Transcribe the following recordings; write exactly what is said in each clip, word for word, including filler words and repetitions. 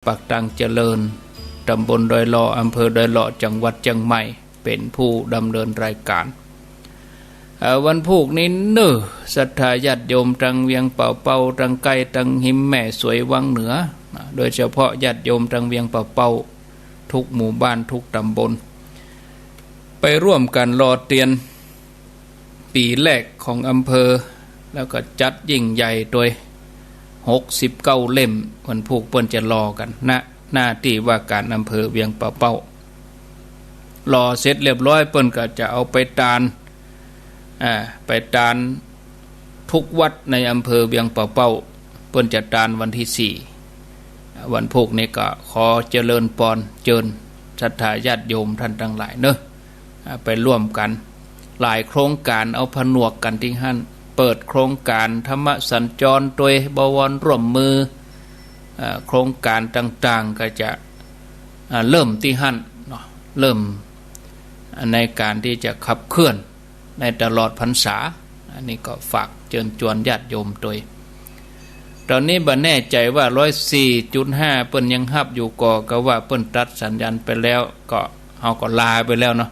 ปากตังเจริญ ตำบลดอยหล่อ อำเภอดอยหล่อ จังหวัดเจียงใหม่ เป๋นผู้ดำเนินรายก๋าน เอ่อ วันพูกนี้เน่อ ศรัทธาญาติโยมตังเวียงป่าเป้า ตังใก้ตังฮิมแม่สวยวังเหนือ นะ โดยเฉพาะญาติโยมตังเวียงป่าเป้า กู้หมู่บ้านกู้ตำบล ไปร่วมกั๋นหล่อเตียน ปี๋แรกของอำเภอ แล้วก็จัดยิ่งใหญ่โดย หกสิบเก้าเล่ม วันพูกเปิ้นจะหล่อกั๋น ณ หน้าตี้ว่าก๋านอำเภอเวียงป่าเป้า หล่อเสร็จเรียบร้อย เปิ้นก็จะเอาไปตาน อ่า ไปตานกู้วัดในอำเภอเวียงป่าเป้า เปิ้นจะตานวันตี้สี่ วันพูกนี้ก็ขอเจริญปอนเจิญศรัทธาญาติโยมต้านตังหลายเน่อ อ่า ไปร่วมกั๋น หลายโครงก๋านเอาผนวกกั๋นตี้หั้น เปิดโครงก๋านธรรมสัญจรตวย บวรร่วมมือ อ่า โครงก๋านต่างๆ ก็จะ อ่า เริ่มตี้หั้นเนาะ เริ่ม อ่า ในก๋านตี้จะขับเคลื่อนในตลอดพรรษา อันนี้ก็ฝากเจิญจวนญาติโยมตวย ต๋อนนี้บ่แน่ใจ๋ว่า ร้อยสี่จุดห้า เปิ้นยังฮับอยู่ก่อ ก็ว่าเปิ้นตัดสัญญาณไปแล้ว ก็ เฮาก็ลาไปแล้วเนาะ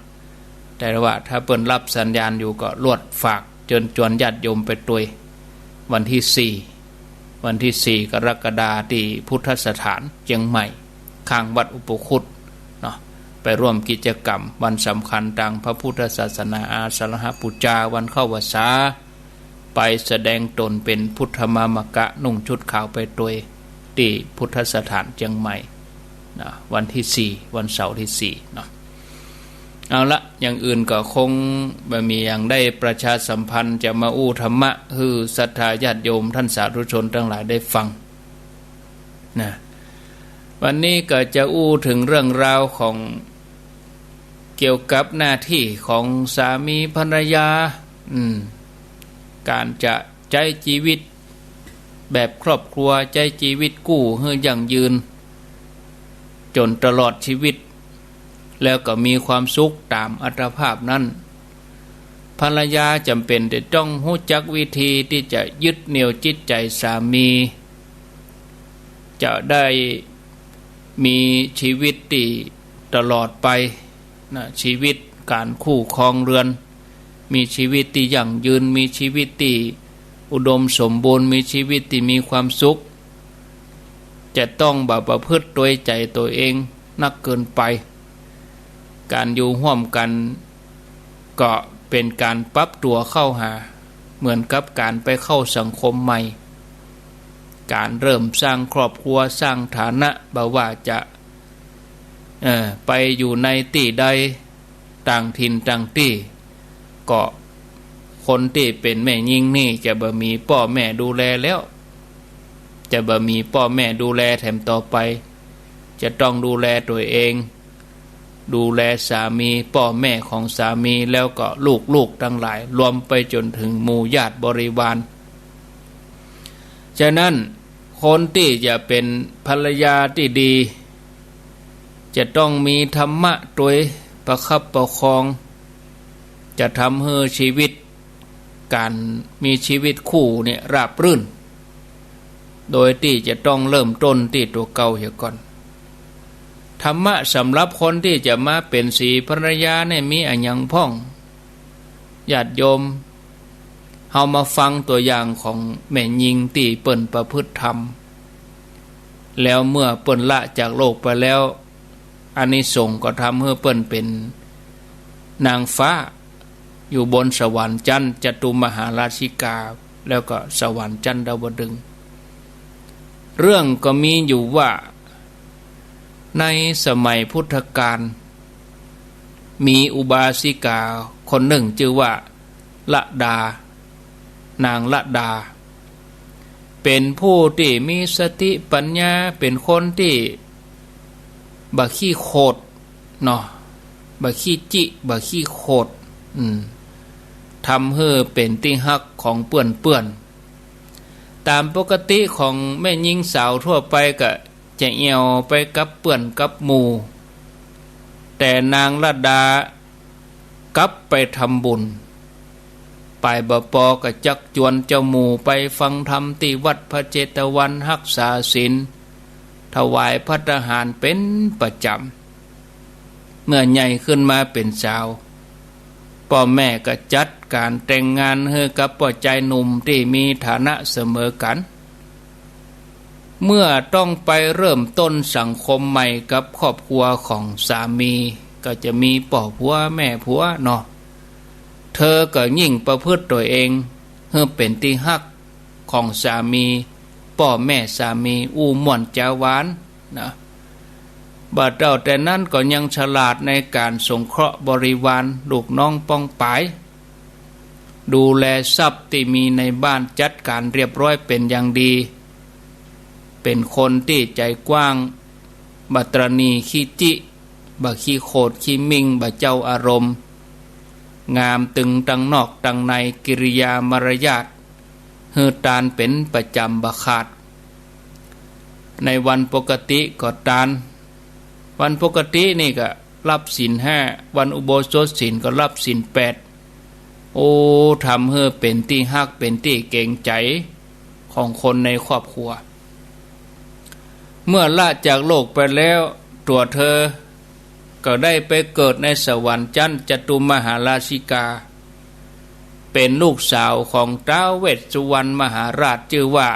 แต่ว่าถ้าเปิ้นฮับสัญญาณอยู่ก็ลวดฝากเจิญจวนญาติโยมไปตวย วันตี้สี่ วันตี้สี่กรกฎาคม ตี้พุทธสถานเจียงใหม่ ข้างวัดอุปคุตเนาะ ไปร่วมกิจกรรมวันสำคัญตางพระพุทธศาสนา อาสาฬหบูชา วันเข้าพรรษา ไปแสดงต๋นเป๋นพุทธมามกะ นุ่งชุดขาวไปตวย ตี้พุทธสถานเจียงใหม่ นะ วันตี้สี่ วันเสาร์ตี้สี่เนาะ เอาละ อย่างอื่นก็คงบ่มีหยัง ได้ประชาสัมพันธ์จะมาอู้ธรรมะหื้อศรัทธาญาติโยมต้านสาธุชนตังหลายได้ฟังนะ วันนี้ก็จะอู้เถิงเรื่องราวของ เกี่ยวกับหน้าตี้ของสามีภรรยา อืม ก๋านจะใจ๊จีวิตแบบครอบครัว ใจ๊จีวิตกู้หื้อยั่งยืน จ๋นตลอดจีวิต แล้วก็มีความสุขต๋ามอัตภาพนั้น ภรรยาจ๋ำเป๋นจะต้องฮู้จักวิธีตี้จะยึดเหนี่ยวจิตใจ๋สามี จะได้มีจีวิตตี้ตลอดไปนะ จีวิตก๋านคู่ครองเรือน มีจีวิตตี้ยั่งยืน มีจีวิตตี้อุดมสมบูรณ์ มีจีวิตตี้มีความสุข จะต้องบ่ประพฤติตวยใจ๋ตั๋วเองนักเกินไป ก๋านอยู่ฮ่วมกั๋น ก็เป๋นก๋านปรับตั๋วเข้าหา เหมือนกับก๋านไปเข้าสังคมใหม่ ก๋านเริ่มสร้างครอบครัว สร้างฐานะ บ่ว่าจะ เอ่อ ไปอยู่ในตี้ใด ต่างถิ่นต่างตี้ ก็คนตี้เป๋นแม่ญิงนี่จะบ่มีป้อแม่ดูแลแล้ว จะบ่มีป้อแม่ดูแลแถมต่อไป จะต้องดูแลตั๋วเอง ดูแลสามี ป้อแม่ของสามี แล้วก็ลูกๆตังหลาย รวมไปจ๋นเถิงหมู่ญาติบริวาร ฉะนั้นคนตี้จะเป๋นภรรยาตี้ดี จะต้องมีธรรมะตวยประคับประคอง จะทำหื้อจีวิต ก๋านมีจีวิตคู่เนี่ยราบรื่น โดยตี้จะต้องเริ่มต้นตี้ตั๋วเก่าเหียก่อน ธรรมะสำหรับคนตี้จะมาเป๋นสีภรรยาเนี่ยมีอะหยังพ่อง ญาติโยม เฮามาฟังตั๋วอย่างของแม่ญิงตี้เปิ้นประพฤติธรรม แล้วเมื่อเปิ้นละจากโลกไปแล้ว อานิสงส์ก็ทำหื้อเปิ้นเป๋นนางฟ้า อยู่บนสวรรค์จั๊นจตุมหาราชิกา แล้วก็สวรรค์จั๊นดาวดึงส์ เรื่องก็มีอยู่ว่า ในสมัยพุทธกาล มีอุบาสิกาคนนึ่งจื้อว่าละดา นางละดา เป๋นผู้ตี้มีสติปั๋ญญา เป๋นคนตี้บ่ขี้โขดเนาะ บ่ขี้จิ บ่ขี้โขด อืม ทำหื้อเป๋นตี้ฮักของเปื้อนๆ ต๋ามปกติของแม่ญิงสาวทั่วไปก็จะแอ่วไปกับเปื้อนกับหมู่ แต่นางละดากับไปทำบุญ ไปบ่ปอก็จักจวนเจ้าหมู่ไปฟังธรรมตี้วัดพระเจตวัน ฮักษาศีล ถวายภัตตาหารเป๋นประจ๋ำ เมื่อใหญ่ขึ้นมาเป๋นสาว ป้อแม่ก็จัดก๋านแต่งงานหื้อกับป้อจายหนุ่มตี้มีฐานะเสมอกั๋น เมื่อต้องไปเริ่มต้นสังคมใหม่กับครอบครัวของสามี ก็จะมีป้อผัวแม่ผัวเนาะ เธอก็ยิ่งประพฤติตั๋วเองหื้อเป๋นตี้ฮักของสามี ป้อแม่สามีอู้ม่วนจาหวาน นะ บ่าเต้าแต่นั้นก็ยังฉลาดในก๋านสงเคราะห์บริวารลูกน้องป้องปาย ดูแลทรัพย์ตี้มีในบ้านจัดก๋านเรียบร้อยเป๋นอย่างดี เป๋นคนตี้ใจ๋กว้าง บ่ตระหนี่ขี้จิ บ่ขี้โขดขี้มิ่ง บ่เจ้าอารมณ์ งามตึงตังนอกตังใน กิริยามารยาท หื้อตานเป๋นประจ๋ำบ่ขาด ในวันปกติก็ตาน วันปกตินี่ก็รับศีลห้า วันอุโบสถศีลก็รับศีลแปด โอ้ ทำหื้อเป๋นตี้ฮัก เป๋นตี้เกรงใจ๋ของคนในครอบครัว เมื่อละจากโลกไปแล้ว ตั๋วเธอก็ได้ไปเกิดในสวรรค์จั๊นจตุมหาราชิกา เป๋นลูกสาวของท้าวเวสสุวรรณมหาราช จื้อว่า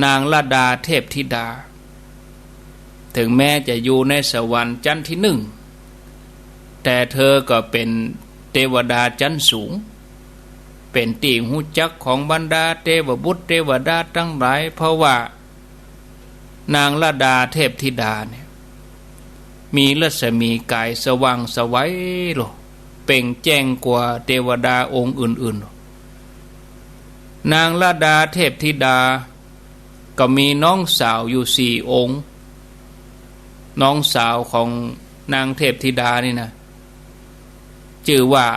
นางลดาเทพธิดา ถึงแม้จะอยู่ในสวรรค์จั๊นที่หนึ่ง แต่เธอก็เป๋นเตวดาจั๊นสูง เป๋นตี้ฮู้จักของบรรดาเตวบุตรเตวดาตังหลาย เพราะว่านางลดาเทพธิดาเนี่ย มีรัศมีก๋ายสว่างไสวโล เปล่งแจ้งกว่าเตวดาองค์อื่นๆ นางลดาเทพธิดาก็มีน้องสาวอยู่สี่องค์ น้องสาวของนางเทพธิดานี่นะ จื้อว่า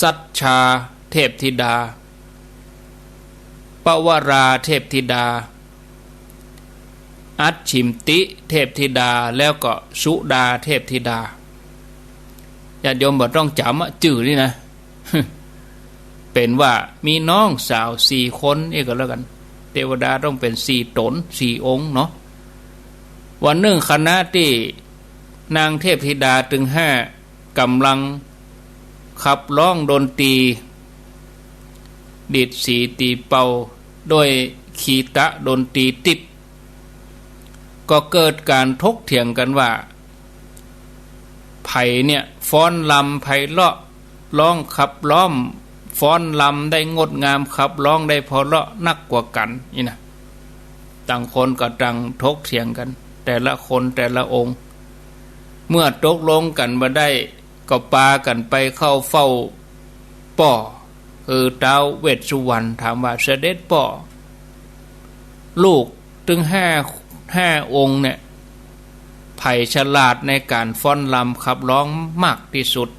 สัชชาเทพธิดา ปวราเทพธิดา อัชฉิมติเทพธิดา แล้วก็สุดาเทพธิดา ญาติโยมบ่ต้องจ๋ำอะ จื้อนี่นะ เป๋นว่ามีน้องสาวสี่คนเองก็แล้วกั๋น เตวดาต้องเป๋นสี่ต๋นสี่องค์เนาะ วันนึ่งขณะตี้นางเทพธิดาตึงห้า ก๋ำลังขับร้องดนตรี ดีดสีตีเป่าด้วยขีตะดนตรีติด ก็เกิดก๋านถกเถียงกั๋นว่า ใผเนี่ยฟ้อนรำไพเราะ ร้องขับร้อง ฟ้อนรำได้งดงาม ขับร้องได้ไพเราะนักกว่ากั๋น นี่นะ ต่างคนก็ต่างถกเถียงกั๋น แต่ละคนแต่ละองค์ เมื่อตกลงกั๋นบ่ได้ ก็ปากั๋นไปเข้าเฝ้าป้อ คือท้าวเวสสุวรรณ ถามว่า เสด็จป้อ ลูกตึงห้า ห้าองค์เนี่ย ใผฉลาดในก๋านฟ้อนรำขับร้องมากตี้สุด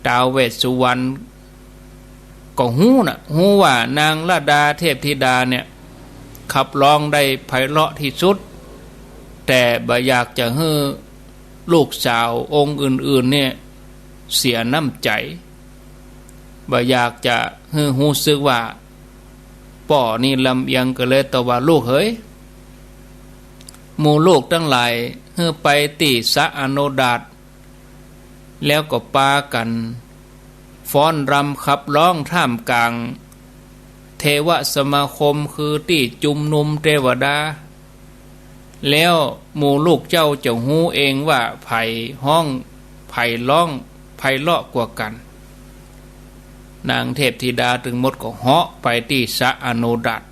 ท้าวเวสสุวรรณ ก็ฮู้นะ ฮู้ว่านางลดาเทพธิดาเนี่ย ขับร้องได้ไพเราะตี้สุด แต่บ่อยากจะหื้อลูกสาวองค์อื่นๆ เนี่ย เสียน้ำใจ๋ บ่อยากจะหื้อฮู้สึกว่าป้อนี่ลำเอียง ก็เลยตอบว่า ลูกเหย หมู่ลูกตังหลายหื้อไปตี้สระอโนดาต แล้วก็ปากั๋นฟ้อนรำขับร้องท่ามก๋างเทวสมาคม คือตี้จุมนุมเตวดา แล้วหมู่ลูกเจ้าจะฮู้เองว่าใผฮ้อง ใผร้องไพเราะกว่ากั๋น นางเทพธิดาตึงหมดก็เหาะไปตี้สระอโนดาต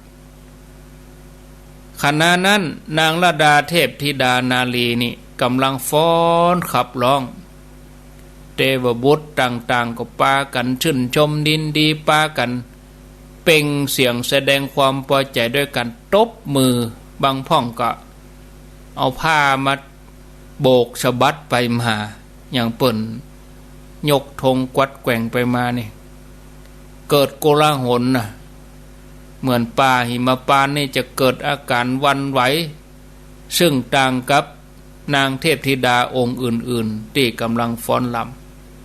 ขณะนั้นนางลดาเทพธิดานารีนี่ก๋ำลังฟ้อนขับร้อง เตวบุตรต่างๆ ก็ปากั๋นชื่นชมยินดี ปากั๋นเปล่งเสียงแสดงความปอใจ๋ด้วยก๋านตบมือ บางพ่องก็เอาผ้ามาโบกสะบัดไปมา อย่างเปิ้นยกธงกวัดแกว่งไปมานี่ เกิดโกลาหลนะ เหมือนป่าหิมพานต์นี่จะเกิดอาก๋านหวั่นไหว ซึ่งต่างกับนางเทพธิดาองค์อื่นๆ ตี้ก๋ำลังฟ้อนร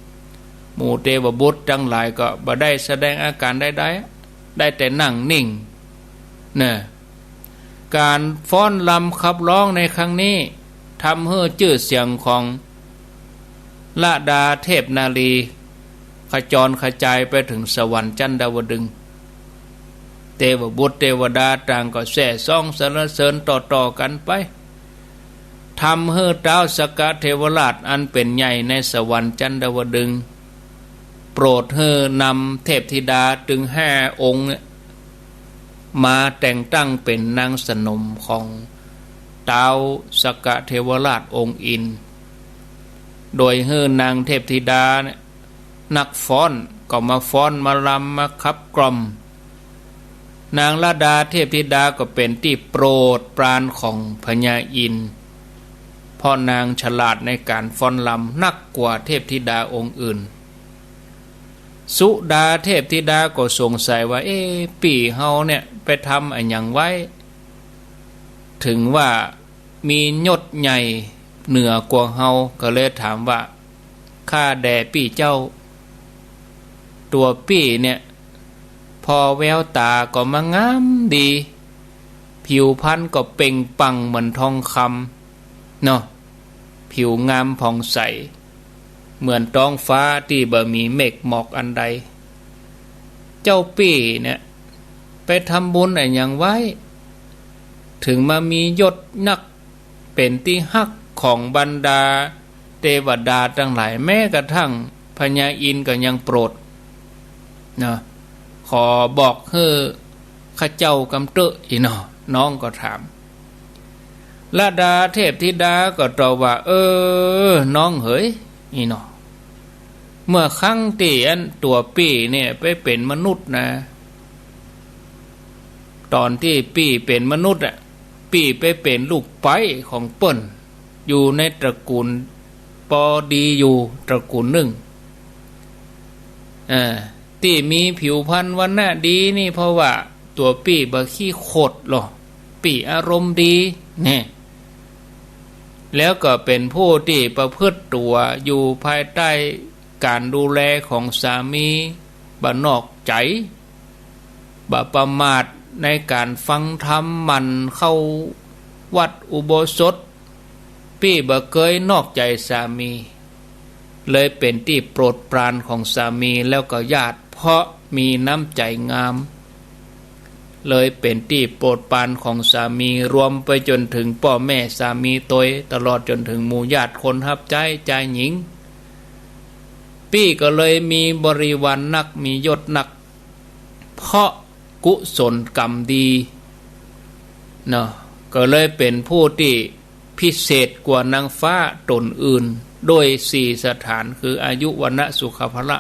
ำ หมู่เตวบุตรตังหลายก็บ่ได้แสดงอาก๋านใดๆ ได้แต่นั่งนิ่ง เน่อ ก๋านฟ้อนรำขับร้องในครั้งนี้ ทำหื้อจื้อเสียงของละดาเทพนารี ขจรขจายไปเถิงสวรรค์จันดาวดึงส์ เตวบุตรเตวดาต่างก็แซ่ซ้องสรรเสริญต่อๆ กั๋นไป ทำหื้อต๊าวสักกะเทวราชอันเป๋นใหญ่ในสวรรค์จันดาวดึงส์ โปรดหื้อนำเทพธิดาตึงห้าองค์เนี่ย มาแต่งตั้งเป๋นนางสนมของต๊าวสักกะเทวราชองค์อินทร์ โดยหื้อนางเทพธิดาเนี่ย นักฟ้อนก็มาฟ้อนมารำมาขับกล่อม นางละดาเทพธิดาก็เป๋นตี้โปรดปรานของพญาอินทร์ เพราะนางฉลาดในก๋านฟ้อนรำนักกว่าเทพธิดาองค์อื่น สุดาเทพธิดาก็สงสัยว่า เอ๊ะ ปี้เฮาเนี่ยไปทำอะหยังไว้ เถิงว่า มียศใหญ่เหนือกว่าเฮา ก็เลยถามว่า ข้าแด่ปี้เจ้า ตั๋วปี้เนี่ย ผ่อแววต๋าก็มางามดี ผิวพรรณก็เปล่งปลั่งเหมือนทองคำเนาะ ผิวงามผ่องใส เหมือนต๊องฟ้าตี้บ่มีเมฆหมอกอันใด เจ้าปี้เนี่ย ไปทำบุญอะหยังไว้ เถิงมามียศนัก เป๋นตี้ฮักของบรรดาเตวดาตังหลาย แม้กระทั่งพญาอินทร์ก็ยังโปรดเนาะ ขอบอกหื้อข้าเจ้ากำเต๊อะ อี้เนาะ น้องก็ถาม ละดาเทพธิดาก็ตอบว่า เออ น้องเหย อี้เนาะ เมื่อครั้งตี้อันตั๋วปี้เนี่ยไปเป๋นมนุษย์นะ ต๋อนตี้ปี้เป๋นมนุษย์อะ ปี้ไปเป๋นลูกใป๊ของเปิ้น อยู่ในตระกูลปอดีอยู่ตระกูลนึ่ง อ่า ตี้มีผิวพรรณวรรณะดีนี่ เพราะว่าตั๋วปี้บ่ขี้ขดหรอ ปี้อารมณ์ดีแน่ แล้วก็เป๋นผู้ตี้ประพฤติตั๋วอยู่ภายใต้ก๋านดูแลของสามี บ่นอกใจ๋ บ่ประมาทในก๋านฟังธรรม หมั่นเข้าวัดอุโบสถ ปี้บ่เกยนอกใจ๋สามี เลยเป๋นตี้โปรดปรานของสามีแล้วก็ญาติ เพราะมีน้ำใจ๋งาม เลยเป๋นตี้โปรดปรานของสามี รวมไปจ๋นเถิงป้อแม่สามีตวย ตลอดจ๋นเถิงหมู่ญาติคนฮับใจ๊จายหญิง ปี้ก็เลยมีบริวารนัก มียศนัก เพราะกุศลกรรมดีเนาะ ก็เลยเป๋นผู้ตี้พิเศษกว่านางฟ้าต๋นอื่น โดยสี่สถาน คืออายุ วรรณะ สุขะ พละ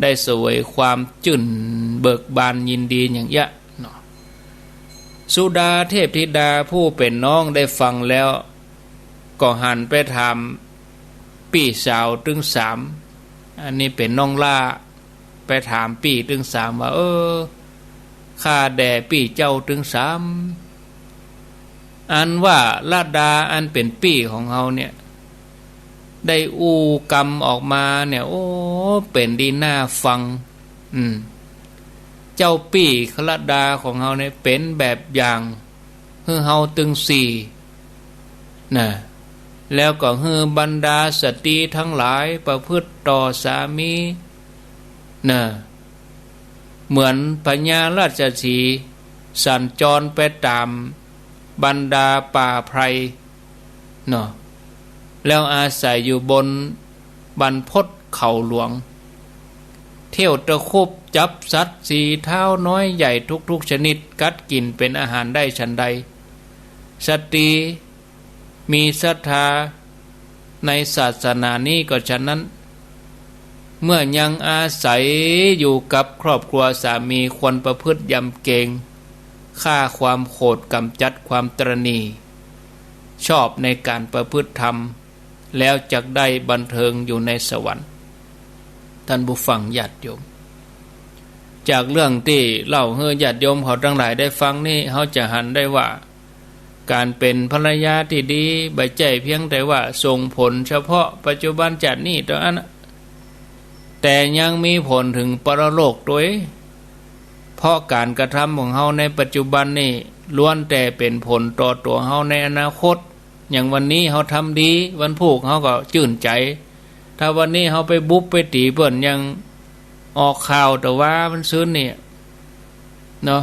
ได้เสวยความจื้นเบิกบานยินดีอย่างเยียะเนาะ สุดาเทพธิดาผู้เป๋นน้องได้ฟังแล้ว ก็หันไปถามปี้สาวตึงสาม อันนี้เป๋นน้องหล้า ไปถามปี้ตึงสามว่า เออ ข้าแด่ปี้เจ้าตึงสาม อันว่าละดาอันเป๋นปี้ของเฮาเนี่ย ได้อู้กำออกมาเนี่ย โอ้ เป๋นดีน่าฟัง อืม เจ้าปี้ละดาของเฮาเนี่ยเป๋นแบบอย่างหื้อเฮาตึงสี่ นะ แล้วก็หื้อบรรดาสตรีตังหลายประพฤติต่อสามี นะ เหมือนพญาราชสีห์สัญจรไปต๋ามบรรดาป่าไพรเนาะ แล้วอาศัยอยู่บนบรรพตเขาหลวง เที่ยวตะคุบจับสัตว์สี่เท้าน้อยใหญ่ทุกๆ ชนิดกัดกิ๋นเป๋นอาหารได้ฉันใด สตรี มีศรัทธาในศาสนานี้ก็ฉะนั้น เมื่อยังอาศัยอยู่กับครอบครัวสามีควรประพฤติยำเกรง ฆ่าความโขด กำจัดความตระหนี่ ชอบในก๋านประพฤติธรรม แล้วจักได้บันเทิงอยู่ในสวรรค์ ท่านผู้ฟังญาติโยม จากเรื่องตี้เล่าหื้อญาติโยมเขาตังหลายได้ฟังนี้ เฮาจะหันได้ว่า ก๋านเป๋นภรรยาตี้ดี บ่ใจ้เพียงแต่ว่าส่งผลเฉพาะปัจจุบันจาตินี้เต้าอั้นนะ แต่ยังมีผลเถิงปรโลกตวย เพราะก๋านกระทำของเฮาในปัจจุบันนี้ ล้วนแต่เป๋นผลต่อตั๋วเฮาในอนาคต อย่างวันนี้เฮาทำดี วันพูกเฮาก็จื้นใจ๋ ถ้าวันนี้เฮาไปบุบไปตี๋เปิ้น อย่างออกข่าวแต่ว่ามันซืนนี่เนาะ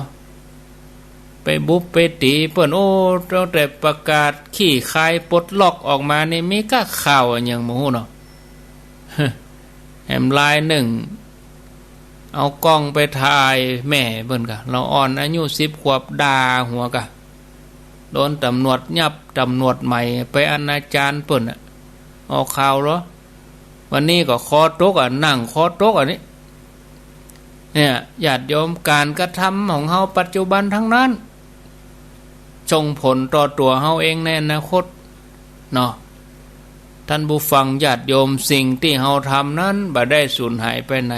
ไปบุบไปตี๋เปิ้น โอ้ ตั้งแต่ประกาศคลี่คลายปลดล็อกออกมานี่ มีก้าข่าวอะหยังบ่ฮู้เนาะ แหมลายนึ่ง เอาก้องไปถ่ายแม่เปิ้นกะ ละอ่อนอายุสิบขวบ ด่าหัวกะ โดนต๋ำรวจยับ ต๋ำรวจใหม่ไปอนาจารเปิ้นอะ ออกข่าวเหรอ วันนี้ก็คอตกอะ นั่งคอตกอะนี่ เนี่ย ญาติโยม ก๋านกระทำของเฮาปัจจุบันทั้งนั้น ส่งผลต่อตั๋วเฮาเองในอนาคตเนาะ ท่านผู้ฟังญาติโยม สิ่งตี้เฮาทำนั้นบ่ได้สูญหายไปไหน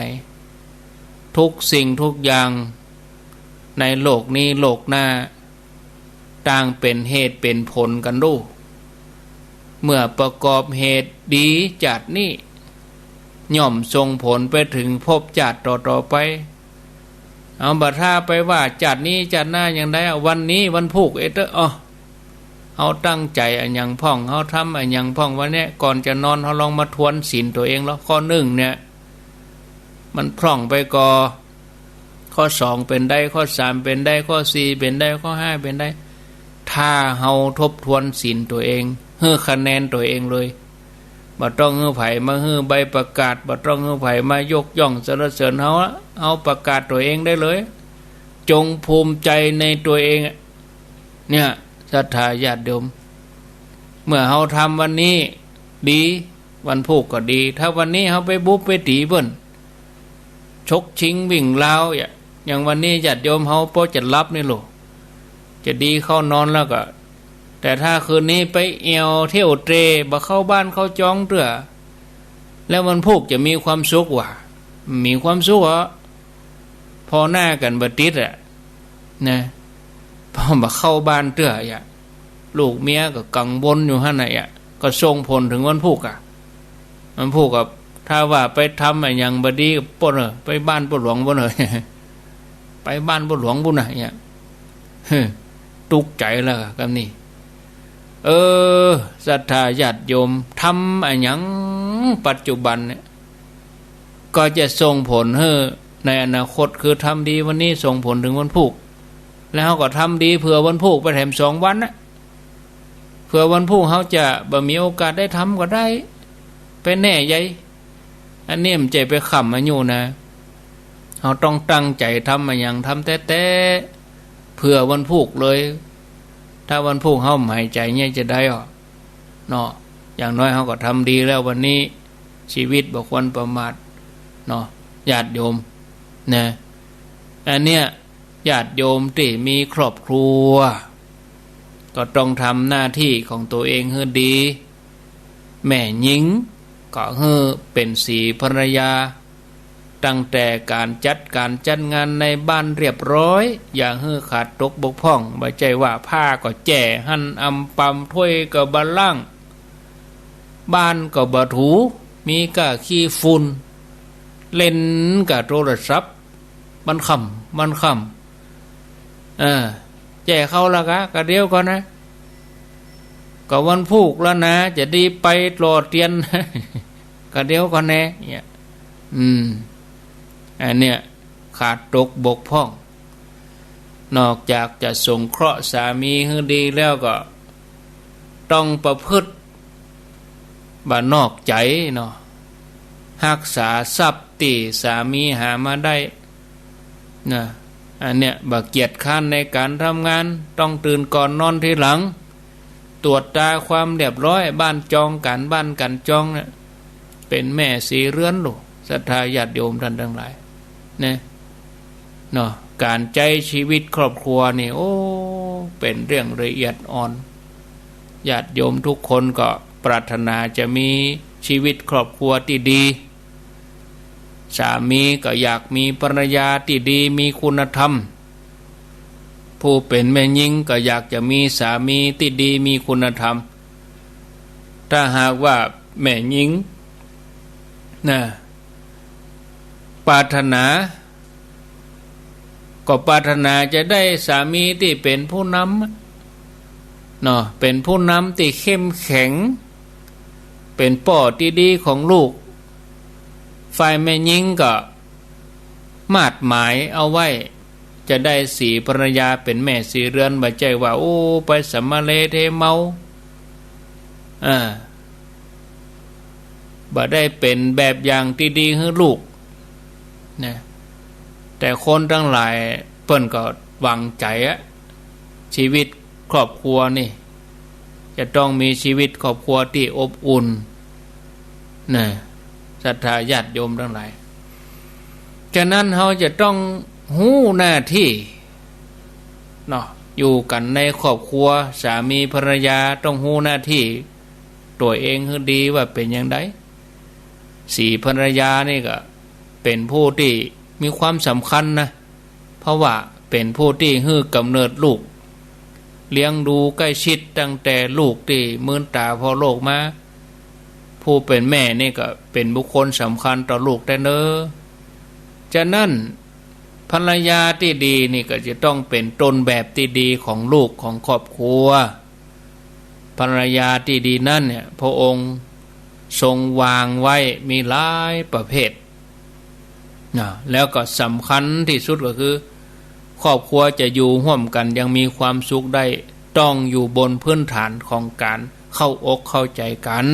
ทุกสิ่งทุกอย่างในโลกนี้โลกหน้า ต่างเป๋นเหตุเป๋นผลกั๋นดู เมื่อประกอบเหตุดีจาตินี้ ย่อมส่งผลไปเถิงภพจาติต่อๆ ไป เอาบ่ถ้าไปว่าจาตินี้จาติหน้าอย่างใดอะ วันนี้วันพูกเอเต๊อะ อ้อ เฮาตั้งใจ๋อะหยังพ่อง เฮาทำอะหยังพ่อง วันเนี้ยก่อนจะนอนเฮาลองมาทวนศีลตั๋วเองลอ ข้อนึ่งเนี่ย มันพร่องไปก่อ ข้อสองเป๋นใด ข้อสามเป๋นใด ข้อสี่เป๋นใด ข้อห้าเป๋นใด ถ้าเฮาทบทวนศีลตั๋วเอง หื้อคะแนนตั๋วเองเลย บ่ต้องหื้อใผมาหื้อใบประกาศ บ่ต้องหื้อใผมายกย่องสรรเสริญเฮาละ เฮาประกาศตั๋วเองได้เลย จงภูมิใจ๋ในตั๋วเองอะ เนี่ย ศรัทธาญาติโยม เมื่อเฮาทำวันนี้ดี วันพูกก็ดี ถ้าวันนี้เฮาไปบุบไปตี๋เปิ้น ฉกชิงวิ่งราวอะ อย่างวันนี้ญาติโยมเฮาปอจะหลับนี่โหละ จะดีเข้านอนแล้วก็ แต่ถ้าคืนนี้ไปแอ่วเที่ยวเตร่ บ่เข้าบ้านเข้าจองเตื้อ แล้ววันพูกจะมีความสุขหว่า มีความสุขเหรอ ผ่อหน้ากั๋นบ่ติดอะ นะ ผ่อบ่เข้าบ้านเตื้ออะ ลูกเมียก็กังวลอยู่หั้นน่ะอะ ก็ส่งผลเถิงวันพูกอะ วันพูกก็ ถ้าว่าไปทำอะหยังบ่ดีก็ปู้นเน่อ ไปบ้านป้อหลวงปู้นเน่อ ไปบ้านป้อหลวงปู้นน่ะเนี่ย ตุ๊กใจ๋แล้วกำนี้ เออ ศรัทธาญาติโยม ทำอะหยังปัจจุบันเนี่ย ก็จะส่งผลหื้อในอนาคต คือทำดีวันนี้ส่งผลเถิงวันพูก แล้วเฮาก็ทำดีเผื่อวันพูกไปแถมสองวันนะ เผื่อวันพูกเฮาจะบ่มีโอกาสได้ทำก็ได้ ไปแน่ใหญ่ อันนี้มันจะไปค้ำอายุนะ เฮาต้องตั้งใจ๋ทำอะหยังทำแต๊ๆ เผื่อวันพูกเลย ถ้าวันพูกเฮาบ่หายใจ๋เนี่ยจะได้อ้อ เนาะ อย่างน้อยเฮาก็ทำดีแล้ววันนี้ ชีวิตบ่ควรประมาทเนาะ ญาติโยมนะ อันเนี้ยญาติโยมตี้มีครอบครัว ก็ต้องทำหน้าตี้ของตั๋วเองหื้อดี แม่ญิงก็หื้อเป๋นสีภรรยา ตั้งแต่ก๋านจัด ก๋านจัดงานในบ้านเรียบร้อย อย่าหื้อขาดตกบกพร่อง บ่ใจ้ว่าผ้าก็แจ้หั้นอำปำ ถ้วยก็บ่ล้าง บ้านก็บ่ถู มีก้าขี้ฝุ่น เล่นก้าโทรศัพท์ วันค่ำ วันค่ำ เออ แจ้เข้าละกะ กะเดี๋ยวก่อนนะ ก็วันพูกแล้วนะ จะดีไปหล่อเตียน กะเดี๋ยวก่อนแน่ เนี่ย อืม อันเนี้ย ขาดตกบกพร่อง นอกจากจะสงเคราะห์สามีหื้อดีแล้วก็ ต้องประพฤติบ่นอกใจ๋เนาะ ฮักษาทรัพย์ตี้สามีหามาได้นะ อันเนี้ยบ่เกียจคร้านในก๋านทำงาน ต้องตื่นก่อนนอนทีหลัง ตรวจตราความเรียบร้อย บ้านจอง ก๋านบ้านก๋านจองเนี่ย เป๋นแม่สีเรือนลูก ศรัทธาญาติโยมท่านตังหลาย นะ เนาะ ก๋านใจ๊ชีวิตครอบครัวนี่ โอ้ เป๋นเรื่องละเอียดอ่อน ญาติโยมทุกคนก็ปรารถนาจะมีชีวิตครอบครัวตี้ดี สามีก็อยากมีภรรยาตี้ดี มีคุณธรรม ผู้เป๋นแม่ญิงก็อยากจะมีสามีตี้ดี มีคุณธรรม ถ้าหากว่าแม่ญิงนะ ปรารถนา ก็ปรารถนาจะได้สามีตี้เป๋นผู้นำอะ เนาะ เป๋นผู้นำตี้เข้มแข็ง เป๋นป้อตี้ดีของลูก ฝ่ายแม่ญิงก็มาดหมายเอาไว้ จะได้ศรีภรรยาเป๋นแม่ศรีเรือน บ่ใจ้ว่า โอ้ ไปสำมะเลเทเมา อ่า บ่ได้เป๋นแบบอย่างตี้ดีหื้อลูก นะ แต่คนตังหลายเปิ้นก็หวังใจ๋อะ ชีวิตครอบครัวนี่ จะต้องมีชีวิตครอบครัวตี้อบอุ่น นะ ศรัทธาญาติโยมตังหลาย ฉะนั้นเฮาจะต้องฮู้หน้าตี้ เนาะ อยู่กั๋นในครอบครัว สามีภรรยาต้องฮู้หน้าตี้ตั๋วเองหื้อดีว่าเป๋นอย่างใด ศรีภรรยานี่ก็เป๋นผู้ตี้มีความสำคัญนะ เพราะว่าเป๋นผู้ตี้หื้อก๋ำเนิดลูก เลี้ยงดูใก้ชิดตั้งแต่ลูกตี้มืนต๋าผ่อโลกมา ผู้เป๋นแม่นี่ก็เป๋นบุคคลสำคัญต่อลูกแต๊เน้อ ฉะนั้นภรรยาตี้ดีนี่ก็จะต้องเป๋นต้นแบบตี้ดีของลูกของครอบครัว ภรรยาตี้ดีนั้นเนี่ย พระองค์ทรงวางไว้มีหลายประเภท นะ แล้วก็สำคัญตี้สุดก็คือ ครอบครัวจะอยู่ฮ่วมกั๋นอย่างมีความสุขได้ ต้องอยู่บนพื้นฐานของก๋านเข้าอกเข้าใจ๋กั๋น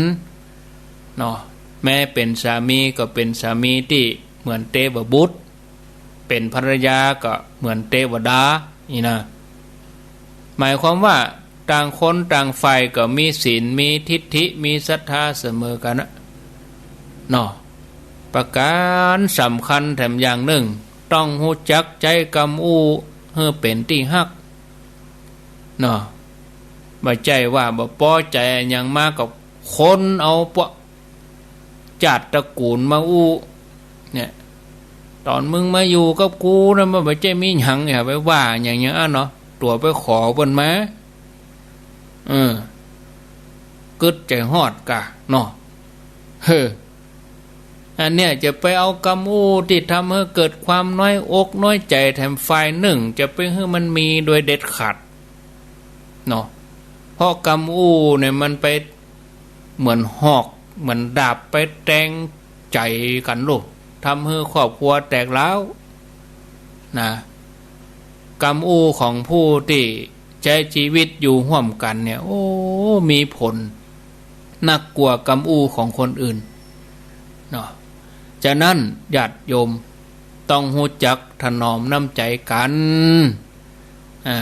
เนาะ แม้เป๋นสามีก็เป๋นสามีตี้เหมือนเตวบุตร เป๋นภรรยาก็เหมือนเตวดา นี่นะ หมายความว่าต่างคนต่างฝ่ายก็มีศีล มีทิฏฐิ มีศรัทธาเสมอกั๋นนะ เนาะ ประก๋านสำคัญแถมอย่างนึ่ง ต้องฮู้จักใจ๊กำอู้หื้อเป๋นตี้ฮัก เนาะ บ่ใจ้ว่าบ่ปอใจ๋อะหยังมาก็ค้นเอาปะ จาติตระกูลมาอู้ เนี่ย ต๋อนมึงมาอยู่กับกูนะ มันบ่ใจ้มีหยัง อย่าไปว่าหยังอย่างอั้นเนาะ ตั๋วไปขอเปิ้นมา เออ กึ๊ดใจ๋ฮอดก่า เนาะ เฮ้อ อันเนี้ยจะไปเอากำอู้ตี้ทำหื้อเกิดความน้อยอกน้อยใจ๋แถมฝ่ายนึ่ง จะไปหื้อมันมีโดยเด็ดขาด เนาะ เพราะกำอู้เนี่ยมันไปเหมือนหอก เหมือนดาบไปแตงใจ๋กั๋นลูก ทำหื้อครอบครัวแตกร้าว นะ กำอู้ของผู้ตี้ใจ๊จีวิตอยู่ฮ่วมกั๋นเนี่ย โอ้ มีผลนักกว่ากำอู้ของคนอื่น เนาะ ฉะนั้นญาติโยมต้องฮู้จักถนอมน้ำใจ๋กั๋น อ่า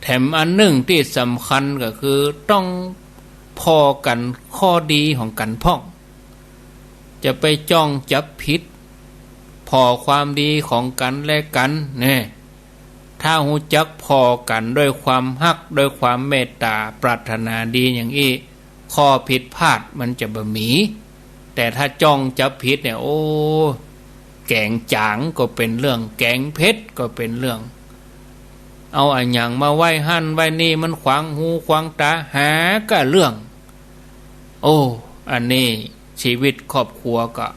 แถมอันนึ่งตี้สำคัญก็คือต้องผ่อกั๋นข้อดีของกั๋นพ่อง จะไปจ้องจับผิด ผ่อความดีของกั๋นและกั๋น เนี่ย ถ้าฮู้จักผ่อกั๋นด้วยความฮัก ด้วยความเมตต๋า ปรารถนาดีอย่างอี้ ข้อผิดพลาดมันจะบ่มี แต่ถ้าจ้องจับผิดเนี่ย โอ้ แก๋งจ๋างก็เป๋นเรื่อง แก๋งเผ็ดก็เป๋นเรื่อง เอาอะหยังมาไว้หั้นไว้นี่ มันขวางหูขวางต๋า หาก้าเรื่อง โอ้ อันนี้ชีวิตครอบครัวก็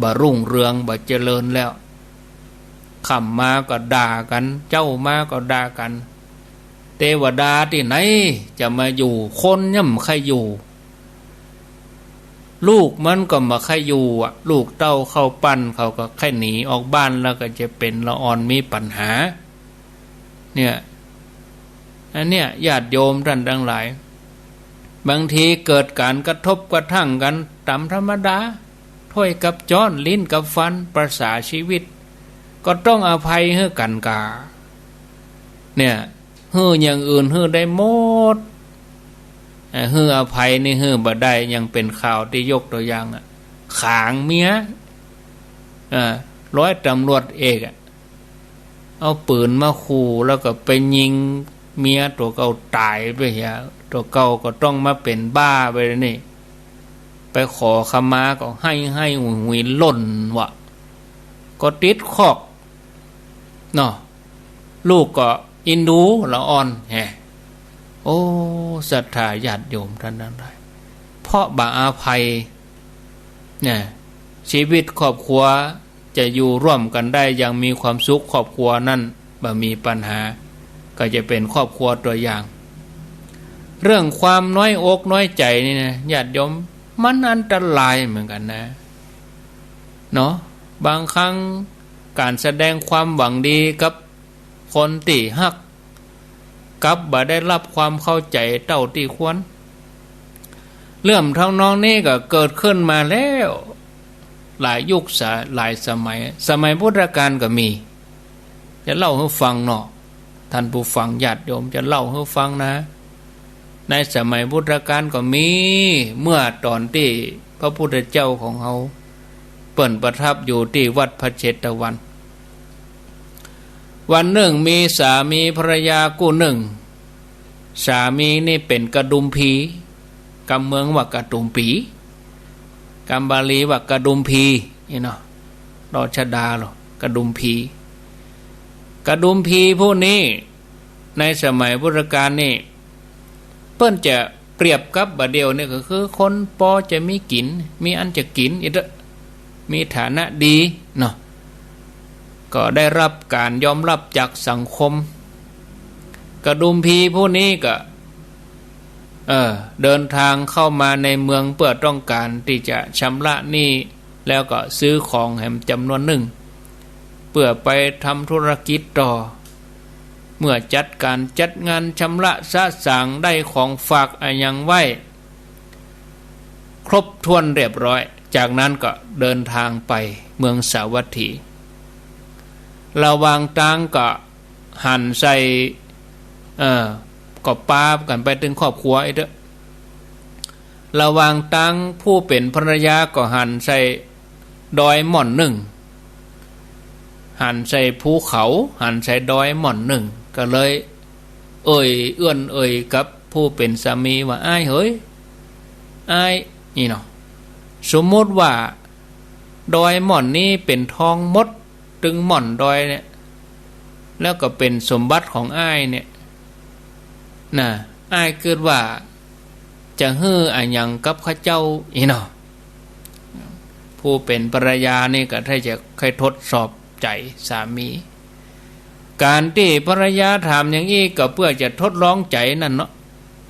บ่รุ่งเรือง บ่เจริญแล้ว ค่ำมาก็ด่ากั๋น เจ๊ามาก็ด่ากั๋น เตวดาตี้ไหนจะมาอยู่ คนยังบ่ใค่อยู่ ลูกมันก็บ่ใค่อยู่อะ ลูกเต้าเข้าปั้นเขาก็ใค่หนีออกบ้าน แล้วก็จะเป๋นละอ่อนมีปัญหา เนี่ย อันเนี้ยญาติโยมต้านตังหลาย บางทีเกิดก๋านกระทบกระทั่งกั๋นต๋ามธรรมดา ถ้วยกับจ๊อน ลิ้นกับฟัน ประสาชีวิต ก็ต้องอภัยหื้อกั๋นก่า เนี่ย หื้ออย่างอื่นหื้อได้หมด เอ่อ หื้ออภัยนี่หื้อบ่ได้ ยังเป๋นข่าวตี้ยกตั๋วอย่างอะ ขางเมีย เอ่อ ร้อยต๋ำรวจเอกอะ เอาปืนมาขู่ แล้วก็ไปยิงเมียตั๋วเก่าต๋ายไปเหีย ตั๋วเก่าก็ต้องมาเป๋นบ้าไปนี่ ไปขอขมาก็ไห้ไห้หุยหุยล่นวะ ก็ติดคอก เนาะ ลูกก็อินดูละอ่อนแฮะ โอ้ ศรัทธาญาติโยมต้านตังหลาย เพราะบ่อภัย เนี่ย ชีวิตครอบครัวจะอยู่ร่วมกั๋นได้อย่างมีความสุข ครอบครัวนั้น บ่มีปัญหา ก็จะเป๋นครอบครัวตั๋วอย่าง เรื่องความน้อยอกน้อยใจ๋นี่นะ ญาติโยม มันอันตรายเหมือนกั๋นนะ เนาะ บางครั้งก๋านแสดงความหวังดีกับคนตี้ฮัก กลับบ่ได้ฮับความเข้าใจ๋เต้าตี้ควร เรื่องทำนองนี้ก็เกิดขึ้นมาแล้ว หลายยุคสะ- หลายสมัย สมัยพุทธกาลก็มี จะเล่าหื้อฟังเนาะ ท่านผู้ฟังญาติโยม จะเล่าหื้อฟังนะ ในสมัยพุทธกาลก็มี เมื่อต๋อนตี้พระพุทธเจ้าของเฮาเปิ้นประทับอยู่ตี้วัดพระเจตวัน วันนึ่งมีสามีภรรยากู้นึ่ง สามีนี่เป๋นกระดุมพี กำเมืองว่ากระดุมปี๋ กำบาลีว่ากระดุมพี นี่เนาะ รอชดาเหรอ กระดุมพี กระดุมพีผู้นี้ ในสมัยพุทธกาลนี่ เปิ้นจะเปรียบกับบ่าเดี่ยวนี่ก็คือคนปอจะมีกิ๋น มีอันจะกิ๋น อิเต๊อะ มีฐานะดีเนาะ ก็ได้ฮับก๋านยอมฮับจากสังคม กระดุมพีผู้นี้ก็ เออ เดินทางเข้ามาในเมืองเปื้อต้องก๋านตี้จะชำระหนี้ แล้วก็ซื้อของแหมจ๋ำนวนนึ่ง เปื้อไปทำธุรกิจต่อ เมื่อจัดก๋านจัดงานชำระสะสางได้ของฝากอะหยังไว้ ครบถ้วนเรียบร้อย จากนั้นก็เดินทางไปเมืองสาวัตถี ระหว่างตางก็หันใส่ เออ ก็ปากั๋นไปตึงครอบครัวอิเต๊อะ ระหว่างตางผู้เป๋นภรรยาก็หันใส่ดอยหม่อนนึ่ง หันใส่ภูเขา หันใส่ดอยหม่อนนึ่ง ก็เลยเอ่ย เอื้อนเอ่ยกับผู้เป๋นสามีว่า อ้ายเหย อ้าย นี่เนาะ สมมุติว่าดอยหม่อนนี้เป๋นทองหมดตึงหม่อนดอยเนี่ย แล้วก็เป๋นสมบัติของอ้ายเนี่ย นะ อ้ายกึ๊ดว่าจะหื้ออะหยังกับข้าเจ้า อี้เนาะ ผู้เป๋นภรรยานี่ก็ได้จะใค่ทดสอบใจ๋สามี ก๋านตี้ภรรยาถามอย่างอี้ก็เปื้อจะทดลองใจ๋นั่นเนาะ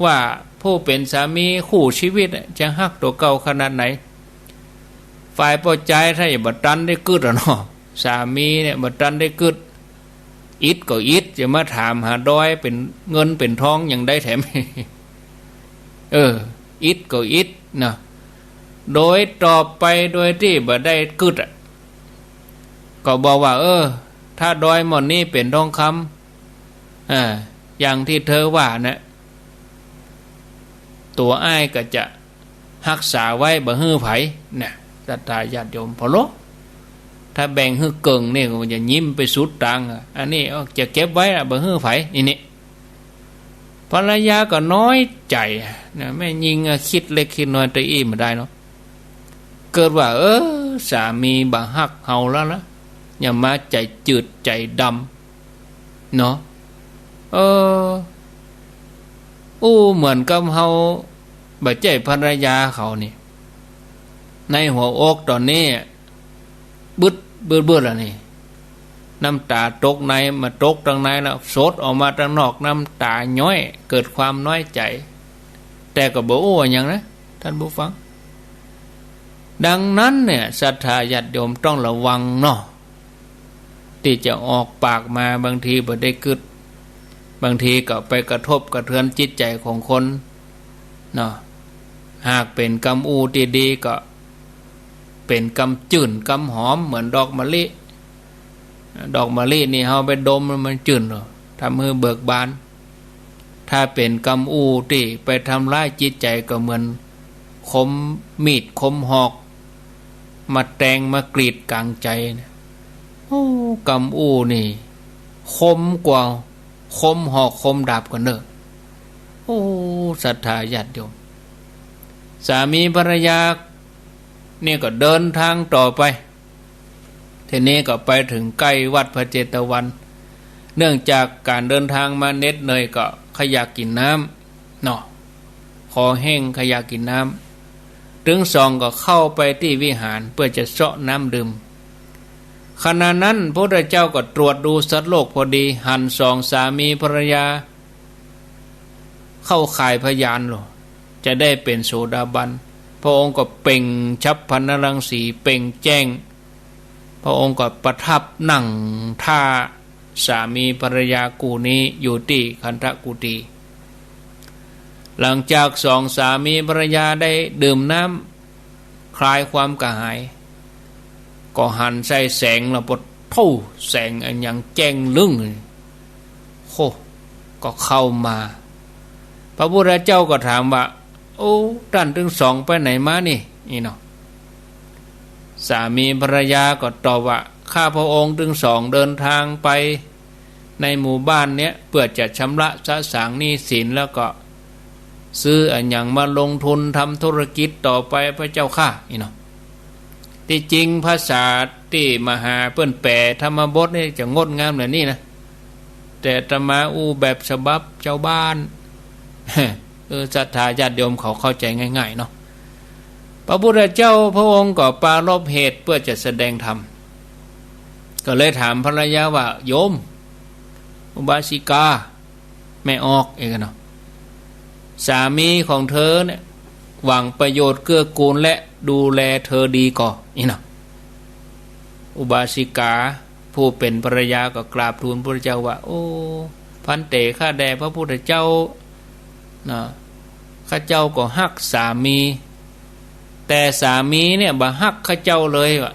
ว่าผู้เป๋นสามีคู่ชีวิตอะจะฮักตั๋วเก่าขนาดไหน ฝ่ายป้อจายถ้าจะบ่ตันได้กึ๊ดอะเนาะ สามีเนี่ยบ่ตันได้กึ๊ด อิดก็อิด จะมาถามหาดอยเป๋นเงินเป๋นทองอย่างใดแถม เออ อิดก็อิดนะ โดยตอบไปโดยตี้บ่ได้กึ๊ดอะ ก็บอกว่า เออ ถ้าดอยหม่อนนี้เป๋นทองคำ อ่า อย่างตี้เธอว่านะ ตั๋วอ้ายก็จะฮักษาไว้บ่หื้อใผ นะ ศรัทธาญาติโยม พอโล ถ้าแบ่งหื้อเกิ่งนี่ก็จะยิ้มไปสุดตางอะ อันนี้จะเก็บไว้อะ บ่หื้อใผ อี้นี่ ภรรยาก็น้อยใจ๋นะ แม่ญิงอะกึ๊ดเล็กกึ๊ดน้อยตะอี้บ่ได้เนาะ กึ๊ดว่า เออ สามีบ่ฮักเฮาแล้วละ อย่ามาใจ๋จืดใจ๋ดำ เนาะ เออ อู้เหมือนกับเฮาบ่ใจ้ภรรยาเขานี่ ในหัวอกต๋อนนี้ บึด บึด บึดละนี่ น้ำต๋าตกใน มาตกตังในแล้ว สดออกมาตังนอก น้ำต๋าย้อย เกิดความน้อยใจ๋ แต่ก็บ่อู้อะหยังนะ ท่านผู้ฟัง ดังนั้นเนี่ย ศรัทธาญาติโยมต้องระวังเนาะ ตี้จะออกปากมา บางทีบ่ได้กึ๊ด บางทีก็ไปกระทบกระเทือนจิตใจ๋ของคนเนาะ หากเป๋นกำอู้ตี้ดีก็ เป๋นกำจื้นกำหอมเหมือนดอกมะลิ ดอกมะลินี่เฮาไปดมมันจื้นเนาะ ทำหื้อเบิกบาน ถ้าเป๋นกำอู้ตี้ไปทำร้ายจิตใจ๋ก็เหมือนคมมีดคมหอก มาแตงมากรีดก๋างใจ๋นะ โอ้ กำอู้นี่ คมกว่าคมหอกคมดาบกั๋นเน่อ โอ้ ศรัทธาญาติโยม สามีภรรยาเนี่ยก็เดินทางต่อไป ทีนี้ก็ไปเถิงใก้วัดพระเจตวัน เนื่องจากก๋านเดินทางมาเหน็ดเหนื่อยก็ใค่อยากกิ๋นน้ำเนาะ คอแห้งใค่อยากกิ๋นน้ำ ตึงสองก็เข้าไปตี้วิหารเปื้อจะเซาะน้ำดื่ม ขณะนั้นพระพุทธเจ้าก็ตรวจดูสัตว์โลกพอดี หันสองสามีภรรยาเข้าข่ายพยานโล จะได้เป๋นโสดาบัน พระองค์ก็เปล่งฉัพพลรังสี เปล่งแจ้ง พระองค์ก็ประทับนั่งท่าสามีภรรยากู้นี้อยู่ตี้คันธกุฏี หลังจากสองสามีภรรยาได้ดื่มน้ำคลายความกระหาย ก็หันใส่แสงแล้วปะโธ่ แสงอะหยังแจ้งลึ้ง โฮ ก็เข้ามา พระพุทธเจ้าก็ถามว่า โอ้ ต้านตึงสองไปไหนมานี่ นี่เนาะ สามีภรรยาก็ตอบว่า ข้าพระองค์ตึงสองเดินทางไปในหมู่บ้านเนี้ย เปื้อจะชำระสะสางหนี้สิน แล้วก็ซื้ออะหยังมาลงทุนทำธุรกิจต่อไปพระเจ้าข้า นี่เนาะ ตี้จริงภาษาตี้มหาเปิ้นแปลธรรมบทนี่จะงดงามแบบนี้นะ แต่อาตมาอู้แบบฉบับชาวบ้าน เออ ศรัทธาญาติโยมเขาเข้าใจ๋ง่ายๆ เนาะ พระพุทธเจ้าพระองค์ก็ปรารภเหตุเปื้อจะแสดงธรรม ก็เลยถามภรรยาว่า โยม อุบาสิกา แม่ออก เอกเนาะ สามีของเธอเนี่ยหวังประโยชน์เกื้อกูลและดูแลเธอดีก่อ นี่เนาะ อุบาสิกาผู้เป๋นภรรยาก็กราบทูลพระพุทธเจ้าว่า โอ้ ภันเต ข้าแต่พระพุทธเจ้า นะ ข้าเจ้าก็ฮักสามี แต่สามีเนี่ยบ่ฮักข้าเจ้าเลยว่ะ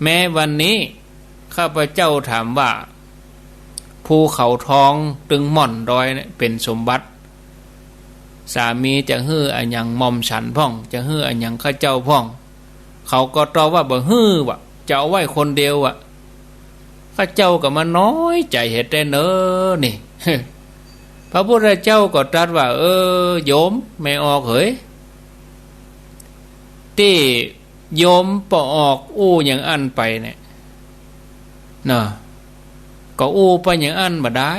แม้วันนี้ข้าพเจ้าถามว่า ภูเขาทองตึงหม่อนดอยเนี่ยเป๋นสมบัติ สามีจะหื้ออะหยังหม่อมฉันพ่อง จะหื้ออะหยังข้าเจ้าพ่อง เขาก็ตอบว่าบ่หื้อว่ะ จะเอาไว้คนเดียวว่ะ ข้าเจ้าก็มาน้อยใจ๋เหตุใดเนาะนี่ พระพุทธเจ้าก็ตรัสว่า เออ โยมแม่ออกเหย ตี้โยมป้อออกอู้อย่างอั้นไปเนี่ย เนาะ ก็อู้ไปอย่างอั้นบ่ได้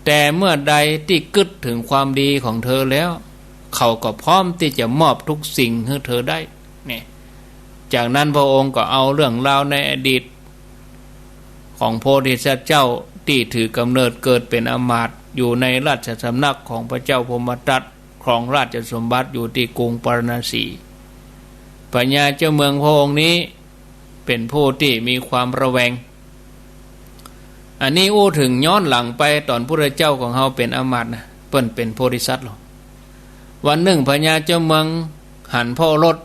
แต่เมื่อใดตี้กึ๊ดเถิงความดีของเธอแล้ว เขาก็พร้อมตี้จะมอบทุกสิ่งหื้อเธอได้ เนี่ย จากนั้นพระองค์ก็เอาเรื่องราวในอดีตของโพธิสัตว์เจ้าตี้ถือกำเนิดเกิดเป๋นอำมาตย์อยู่ในราชสำนักของพระเจ้าพรหมทัต ครองราชสมบัติอยู่ตี้กรุงปาราณสี พญาเจ้าเมืองพระองค์นี้เป๋นผู้ตี้มีความระแวง อันนี้อู้เถิงย้อนหลังไปต๋อนพุทธเจ้าของเฮาเป๋นอำมาตย์นะ เปิ้นเป๋นโพธิสัตว์ลอ วันนึ่งพญาเจ้าเมืองหันพระโอรส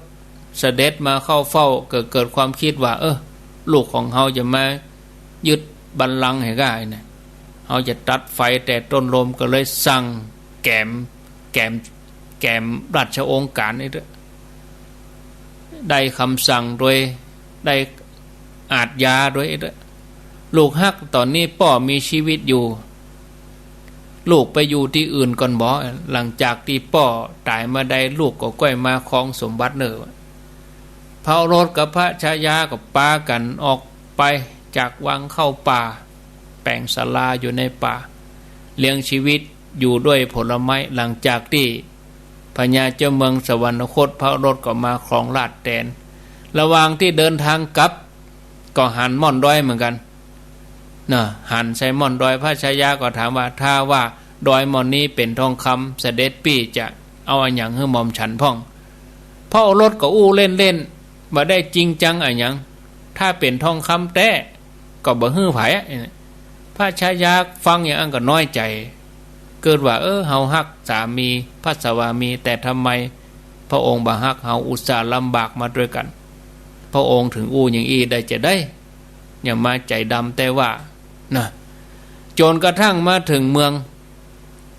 เสด็จมาเข้าเฝ้า ก็เกิดความกึ๊ดว่า เออ ลูกของเฮาจะมายึดบัลลังก์หื้อก้าเนี่ย เฮาจะตัดไฟแต่ต้นลม ก็เลยสั่งแก๋ม แก๋ม แก๋มราชโองการนี่เต๊อะ ได้กำสั่งโดย ได้อาชญาโดยเต๊อะ ลูกฮักต๋อนนี้ป้อมีชีวิตอยู่ ลูกไปอยู่ตี้อื่นก่อนบ่ หลังจากตี้ป้อต๋ายมาได้ ลูกก็ก้อยมาครองสมบัติเน่อ พระโอรสกับพระชายาก็ปากั๋นออกไปจากวังเข้าป่า แป๋งศาลาอยู่ในป่า เลี้ยงชีวิตอยู่ด้วยผลไม้ หลังจากตี้พญาเจ้าเมืองสวรรคต พระโอรสก็มาครองราชย์แตน ระหว่างตี้เดินตางกลับ ก็หันม่อนดอยเหมือนกั๋น เนาะ หันใส่ม่อนดอย พระชายาก็ถามว่า ถ้าว่าดอยม่อนนี้เป๋นทองคำ เสด็จปี้จะเอาอะหยังหื้อหม่อมฉันพ่อง พระโอรสก็อู้เล่นๆ บ่ได้จริงจังอะหยัง ถ้าเป๋นทองคำแต๊ก็บ่หื้อใผอะ พระชายาฟังอย่างอั้นก็น้อยใจ๋ กึ๊ดว่า เออ เฮาฮักสามี พระสวามี แต่ทำไมพระองค์บ่ฮักเฮา อุตส่าห์ลำบากมาด้วยกั๋น พระองค์เถิงอู้อย่างอี้ได้จาใด อย่ามาใจ๋ดำแต๊ว่า นะ จ๋นกระทั่งมาเถิงเมือง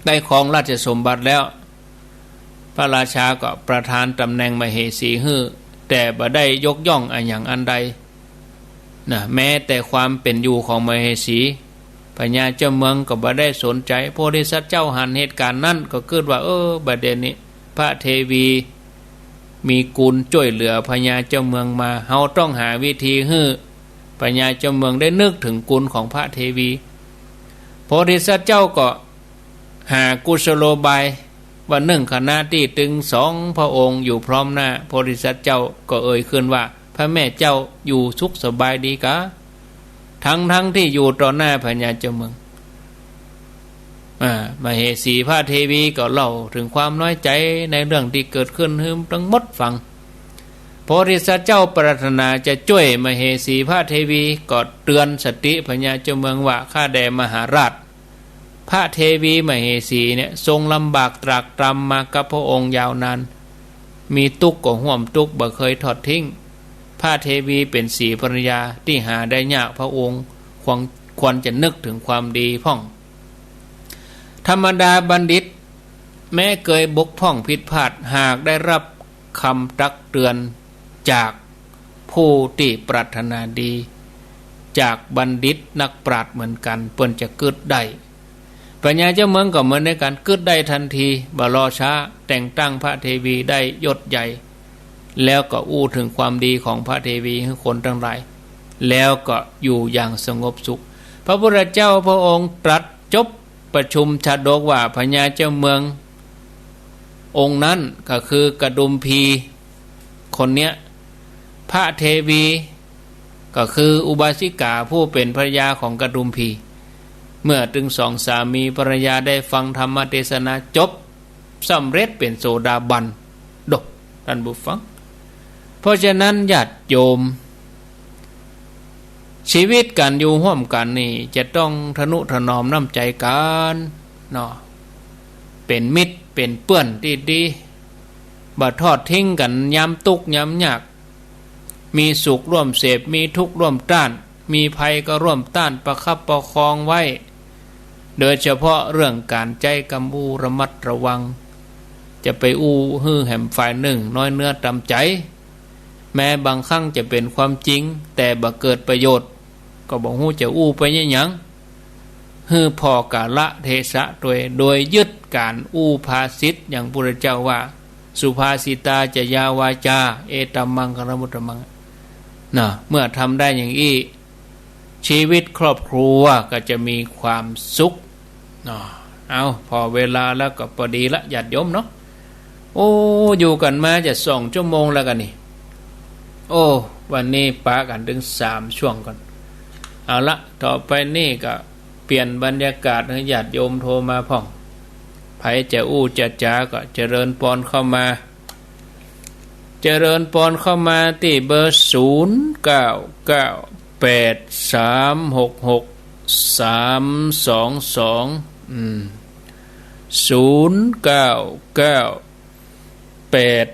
ได้ครองราชสมบัติแล้ว พระราชาก็ประทานต๋ำแหน่งมเหสีหื้อ แต่บ่ได้ยกย่องอะหยังอันใด นะ แม้แต่ความเป๋นอยู่ของมเหสี พญาเจ้าเมืองก็บ่ได้สนใจ๋ โพธิสัตว์เจ้าหันเหตุก๋ารณ์นั้นก็กึ๊ดว่า เออ บ่าเดี่ยวนี้พระเทวีมีกุณจ้วยเหลือพญาเจ้าเมืองมา เฮาต้องหาวิธีหื้อพญาเจ้าเมืองได้นึกเถิงกุณของพระเทวี โพธิสัตว์เจ้าก็หากุศโลบาย วันนึ่งขณะตี้ตึงสองพระองค์อยู่พร้อมหน้า โพธิสัตว์เจ้าก็เอ่ยขึ้นว่า พระแม่เจ้าอยู่สุขสบายดีกา ทั้งๆ ตี้อยู่ต่อหน้าพญาเจ้าเมือง อ่า มเหสีพระเทวีก็เล่าเถิงความน้อยใจ๋ในเรื่องตี้เกิดขึ้นหื้อตังหมดฟัง โพธิสัตว์เจ้าปรารถนาจะจ้วยมเหสีพระเทวี ก็เตื๋อนสติพญาเจ้าเมืองว่า ข้าแด่มหาราช พระเทวีมเหสีเนี่ยทรงลำบากตรากตรำมากับพระองค์ยาวนาน มีตุ๊กข์ก็ฮ่วมตุ๊กข์บ่เกยทอดทิ้ง พระเทวีเป๋นสีภรรยาตี้หาได้ยาก พระองค์ควร ควรจะนึกเถิงความดีพ่อง ธรรมดาบัณฑิตแม้เกยบกพร่องผิดพลาด หากได้รับกำตักเตื๋อนจากผู้ตี้ปรารถนาดี จากบัณฑิตนักปราชญ์เหมือนกั๋น เปิ้นจะกึ๊ดได้ พญาเจ้าเมืองก็เหมือนในก๋านกึ๊ดได้ตันที บ่รอจ๊า แต่งตั้งพระเทวีได้ยศใหญ่ แล้วก็อู้เถิงความดีของพระเทวีหื้อคนตังหลาย แล้วก็อยู่อย่างสงบสุข พระพุทธเจ้าพระองค์ตรัสจบประชุมชาดกว่า พญาเจ้าเมืององค์นั้นก็คือกดุมพีคนเนี้ย พระเทวีก็คืออุบาสิกาผู้เป๋นภรรยาของกดุมพี เมื่อตึงสองสามีภรรยาได้ฟังธรรมเทศนาจบ สำเร็จเป๋นโสดาบัน โด ต้านผู้ฟัง เพราะฉะนั้นญาติโยม ชีวิตก๋านอยู่ฮ่วมกั๋นนี่จะต้องทะนุถนอมน้ำใจ๋กั๋นเนาะ เป๋นมิตรเป๋นเปื้อนตี้ดี บ่ทอดทิ้งกั๋นยามตุ๊กข์ยามยาก มีสุขร่วมเสพ มีทุกข์ร่วมต้าน มีภัยก็ร่วมต้านประคับประคองไว้ โดยเฉพาะเรื่องก๋านใจ๊กำอู้ระมัดระวัง จะไปอู้หื้อแหมฝ่ายนึ่งน้อยเนื้อต่ำใจ๋ แม้บางครั้งจะเป๋นความจริง แต่บ่เกิดประโยชน์ ก็บ่ฮู้จะอู้ไปเยียะหยัง หื้อผ่อกาละเทศะตวย โดยยึดก๋านอู้ภาษิต อย่างพุทธเจ้าว่า สุภาษิตาจะยาวาจา เอตัมมังคลมุตตมัง นะ เมื่อทำได้อย่างอี้ ชีวิตครอบครัวก็จะมีความสุขเนาะ เอา ผ่อเวลาแล้วก็ปอดีละ ญาติโยมเนาะ โอ้ อยู่กั๋นมาจะสองชั่วโมงแล้วกั๋นนี่ โอ้ วันนี้ปะกั๋นเถิงสามช่วงก่อน เอาละ ต่อไปนี่ก็เปลี่ยนบรรยากาศหื้อญาติโยมโทรมาพ่อง ใผจะอู้จะจ๋าก็เจริญปอนเข้ามา เจริญปอนเข้ามาตี้เบอร์ ศูนย์เก้าเก้าแปดสามหกหกสามสองสอง อืม ศูนย์เก้าเก้าแปด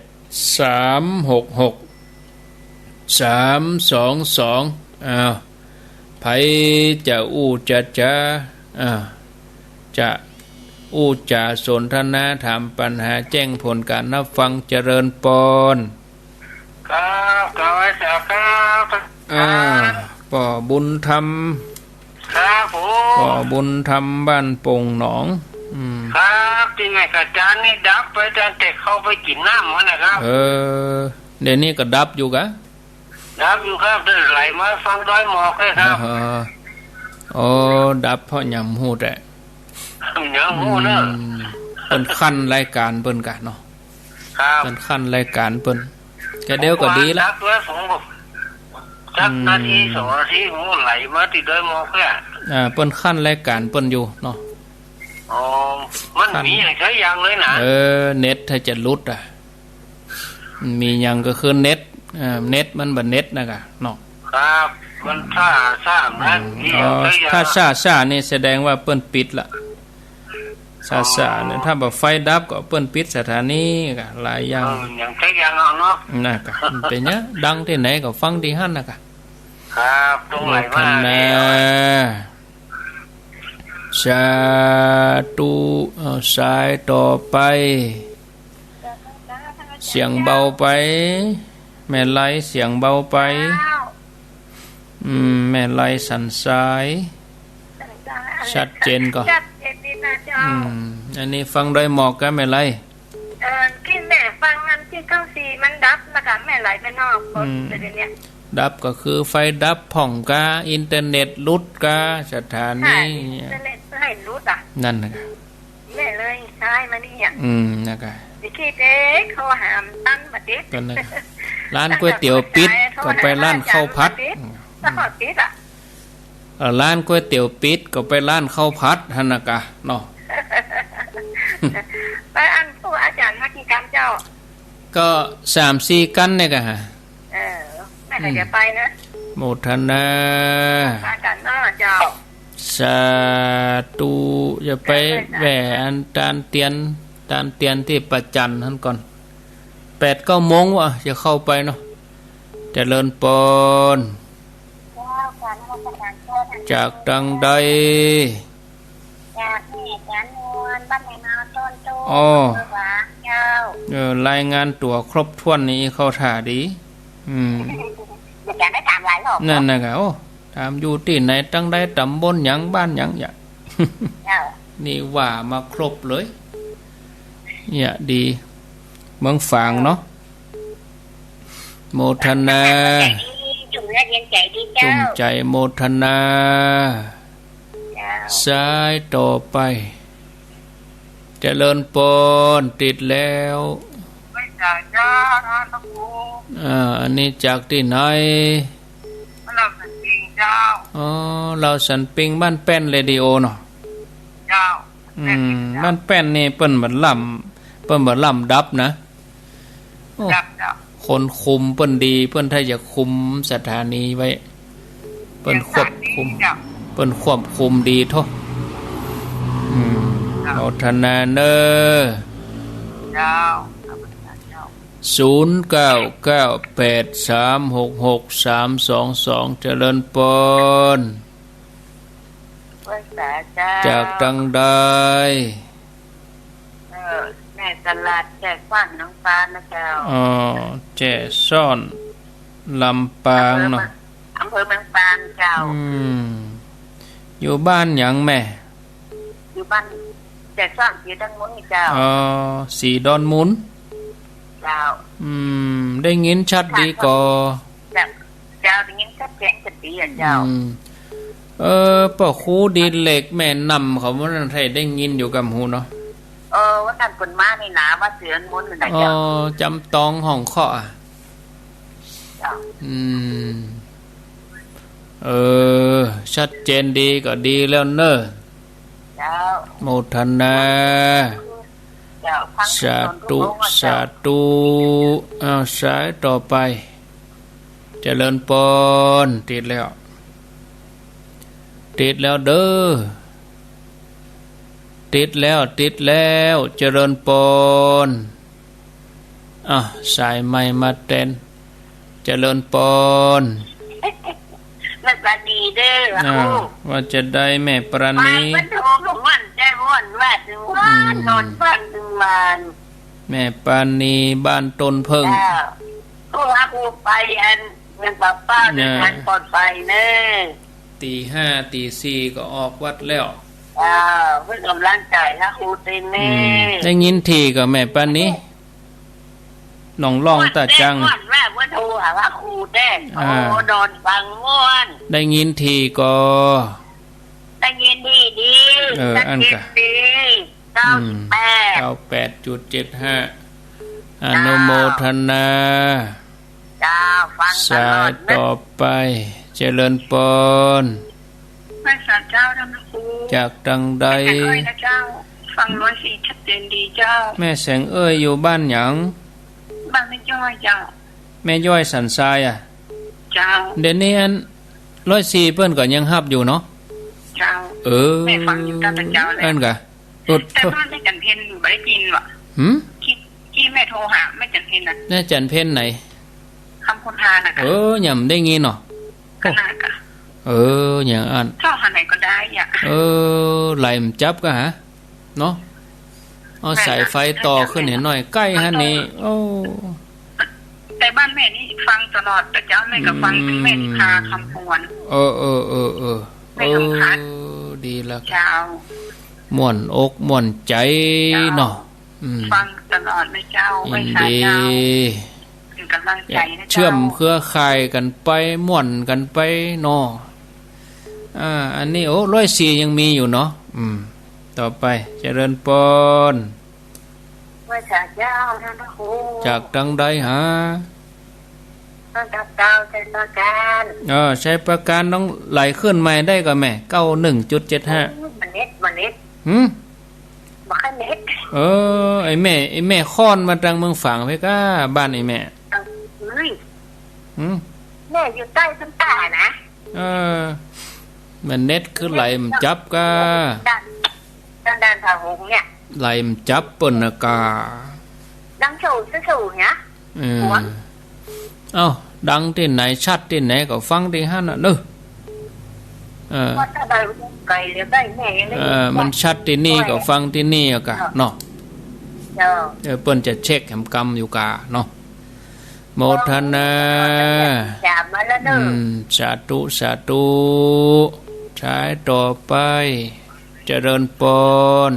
สามหกหกสามสองสอง อ้าว ใผจะอู้จะจ๋า อ่า จะอู้จ๋าสนทนาถามปัญหาแจ้งผลก๋านฮับฟัง เจริญปอน ครับ กราบไหว้สาครับ อ่า ป้อบุญธรรม ครับผม ป้อบุญธรรมบ้านโป่งหนอง อืม ครับ ตี้แม่กระจานนี่ดับไปตั้งแต่เข้าไปกิ๋นน้ำหั้นนะครับ เออ เดี๋ยวนี้ก็ดับอยู่กา ดับอยู่ครับ แต่ไหลมาฟังดอยหมอกเลยครับ อ่าฮะ โอ้ ดับเพราะหยังฮู้แต๊ หยังฮู้เนอะ อืม เปิ้นคั่นรายก๋านเปิ้นกาเนาะ ครับ เปิ้นคั่นรายก๋านเปิ้น กะเดี๋ยวก็ดีละ ดับแล้วผมบอก สักนาที อืม สองนาที ผมก็ไหลมาตี้ดอยหมอกเนี่ย อ่า เปิ้นคั่นรายก๋านเปิ้นอยู่เนาะ อ๋อ มัน คั่น มีอย่างใช้อย่างเลยนะ เออ เน็ตถ้าจะหลุดอะ มีอย่างก็คือเน็ต อ่า เน็ตมันบ่เน็ตนะกะเนาะ ครับ มันช้า ช้านะ อืม มีอย่าง อ๋อ ใช้อย่าง ถ้าช้า ช้านี่แสดงว่าเปิ้นปิดละ ช้า อ๋อ ช้าเนี่ย ถ้าบ่าไฟดับก็เปิ้นปิดสถานีกะ หลายอย่าง เออ อย่างใช้อย่างเอาเนาะ นะกะ มันเป๋นหยัง ดังตี้ไหนก็ฟังตี้หั้นนะกะ ครับ ตรงไหน โมทนา มาเนี่ย สาธุ เอา สายต่อไป เสียงเบาไป แม่ไลเสียงเบาไป เจ้า อืม แม่ไลสันสาย สันสาย ชัดเจนก่อ ชัดเจนดีนะเจ้า อืม อันนี้ฟังดอยหมอกกาแม่ไล เออ ตี้แม่ฟังอันตี้เก้าสี่มันดับนะกะ แม่ไลไปนอก อืม เดี๋ยวนี้ ดับก็คือไฟดับพ่องกา อินเทอร์เน็ตหลุดกา สถานี ค่ะ อินเทอร์เน็ตให้หลุดอะ นั่นนะกะ แม่เลยใช้มานี่อะ อืม นะกะ เดี๋ยวคิดเอ๊ะ เขาหามตั้งมาติด ก็นะกะ ร้านก๋วยเตี๋ยวปิด ก็ไปร้านข้าวผัด อืม เออ ร้านก๋วยเตี๋ยวปิด ก็ไปร้านข้าวผัดหั้นนะกะเนาะ ไปอันผู้อาจ๋ารย์มากี่กั๋นเจ้า ก็สามสี่กั๋นเนี่ยกะฮะ เออ แม่ก็จะไปนะ โมทนา มากั๋นเนาะเจ้า สาธุ จะไปแหว่อันตานเตียน ตานเตียนตี้ประจันหั้นก่อน แปดเก้าโมงวะ จะเข้าไปเนาะ เจริญปอน เจ้า กราบนมัสก๋ารเจ้า จากตังใด จากนี่อาจ๋ารย์นวล บ้านแม่นาวต้นโต อ้อ อำเภอฝางเจ้า เออ รายงานตั๋วครบถ้วนนี่เข้าท่าดี อืม อาจ๋ารย์ได้ถามหลายรอบ นั่นนะกะ โอ้ ถามอยู่ตี้ไหน ตังใด ต๋ำบลหยัง บ้านหยัง อย่า เจ้า นี่ว่ามาครบเลย เนี่ยดี เมืองฝางเนาะ โมทนา จุ่มเลือดเย็นใจ๋ดีเจ้า จุ่มใจ๋ โมทนา เจ้า สายต่อไป เจริญปอน ติดแล้ว ไม่จ่ายเจ้า ท่านพระครู อ่า อันนี้จากตี้ไหน ลาวสันปิงเจ้า อ๋อ ลาวสันปิง บ้านแป้นเรดิโอเนาะ เจ้า อืม บ้านแป้นนี่เปิ้นบ่ล้ำ เปิ้นบ่ล้ำดับนะ โอ้ ดับเจ้า คนคุมเปิ้นดี เปิ้นถ้าจะคุมสถานีไว้ เปิ้นควบคุม เปิ้นควบคุมดีโท อืม เจ้า โมทนาเน้อ เจ้า ศูนย์เก้าเก้าแปดสามหกหกสามสองสอง เจริญปอน ไหว้สาเจ้า จากตังใด เออ แม่สลัด แจ้ซ้อน ลำปางนะเจ้า อ๋อ แจ้ซ้อน ลำปางเนาะ อำเภอเมือง อำเภอเมืองปางเจ้า อืม อยู่บ้านหยังแม่ อยู่บ้านแจ้ซ้อน ศรีดอนมูลนี่เจ้า อ๋อ ศรีดอนมูล เจ้า อืม ได้ยินชัดดีก่อ เจ้า เจ้า ได้ยินชัดเจนชัดดีอะเจ้า อืม เออ ป้อครูดีเล็กแม่นำเขา วันนั้นใค่ได้ยินอยู่กำหูเนาะ เออ วันนั้นเปิ้นมานี่นา วัดศรีดอนมูลนี่นะเจ้า อ๋อ จำตองห้องเคาะอะ เจ้า อืม เออ ชัดเจนดีก็ดีแล้วเน้อ เจ้า โมทนา เจ้า ฟัง สาธุ ทุกองค์อะเจ้า สาธุ อ้าว สายต่อไป เจริญปอน ติดแล้ว ติดแล้วเด้อ ติดแล้ว ติดแล้ว เจริญปอน อ่ะ สายใหม่มาแตน เจริญปอน แม่ปราณีเด้อ อ่า ครู ว่าจะใดแม่ปราณี มาเปิ้นโทรก็ม่วนใจ๋ม่วนว่า ถึงว่า อืม นอนฟังถึงวัน แม่ปราณีบ้านต้นเผิ้ง เจ้า โทรหาครูไปอัน ยังป้าๆ เดินทางปลอดภัยเน้อ ตีห้าตีสี่ก็ออกวัดแล้ว เจ้า เปิ้นก่ำลังใจ๋หาครูเต้นเน้อ อืม ได้ยินทีก็แม่ปราณี น้องร้องตาจัง ม่วนแว่เปิ้นโทรหาครูเต้น อ่า โอ้ นอนฟังม่วน ได้ยินทีก็ ได้ยินดีดี เออ ชัดเจนดี อันกะ เก้าสิบแปด อืม เก้าแปดจุดเจ็ดห้า อนุโมทนา เจ้า ฟังตลอด สายต่อไป เจริญปอน ไหว้สาเจ้า ท่านพระครู จากตังใด แม่แสงเอ้ยนะเจ้า ฟังร้อยสี่ชัดเจนดีเจ้า แม่แสงเอ้ยอยู่บ้านหยัง บ้านแม่ย้อยเจ้า แม่ย้อยสันทรายอะ เจ้า เดี๋ยวนี้อันร้อยสี่เปิ้นก็ยังฮับอยู่เนาะ เจ้า เออ แม่ฟังอยู่ตั้งแต่เจ้าแล้ว อันกะ เออ แต่บ้านแม่จันเพ็ญบ่ได้ยินว่ะ หืม ที่ ที่แม่โทรหาแม่จันเพ็ญน่ะ แม่จันเพ็ญไหน คำโพธาน่ะ เออ ยังบ่ได้ยินเนาะ ขนาดกะ เออ อย่างอั้น เข้าหาไหนก็ได้อะ เออ ไหลมันจับกะฮะ เนาะ เอาสายไฟต่อขึ้นให้หน่อย ใกล้ฮะนี่ โอ้ แต่บ้านแม่นี่ฟังตลอด แต่เจ้าแม่ก็ฟัง อืม แม่นิพาคำพวน เออ เออ เออ เออ แม่สมพัฒน์ เออ ดีละ เจ้า ม่วนอกม่วนใจ๋เนาะ อืม ฟังตลอดเลยเจ้า ยินดี ไหว้สาเจ้า เป็นกำลังใจ๋นะเจ้า เชื่อมเครือข่ายกั๋นไป ม่วนกั๋นไปเนาะ อ่า อันนี้ โอ้ ร้อยสี่ยังมีอยู่เนาะ อืม ต่อไป เจริญปอน ไหว้สาเจ้า ท่านพระครู จากตังใดหา เจ้า ชัยปราการ เออ ชัยปราการ ต้องไหลขึ้นใหม่ได้ก่อแม่ เก้าหนึ่งจุดเจ็ดห้า บ่เน็ต บ่เน็ต หืม บ่ค่อยเน็ต เออ ไอ้แม่ ไอ้แม่ค้อนมาตังเมืองฝางเพ่นก้า บ้านไอ้แม่ เอ้ย หืม แม่อยู่ใต้ต้นตาลนะ เออ มันเน็ตคือไหลมันจับก้า ด้าน ด้าน ด้านผาหงส์เนี่ย ไหลมันจับเปิ้นนะก้า ดังสูงสูงเนี่ย เออ หวง เอ้า ดังตี้ไหน ชัดตี้ไหนก็ฟังตี้หั้นน่ะเนาะ เออ ว่าถ้าได้ไกลเหลือได้แม่ยังได้ เออ มันชัดตี้นี่ก็ฟังตี้นี่อะก้า เนาะ เจ้า เออ เปิ้นจะเช็คแหมกำอยู่ก้าเนาะ โมทนา สามมาแล้วเนอะ อืม สาธุ สาธุ สายต่อไป เจริญปอน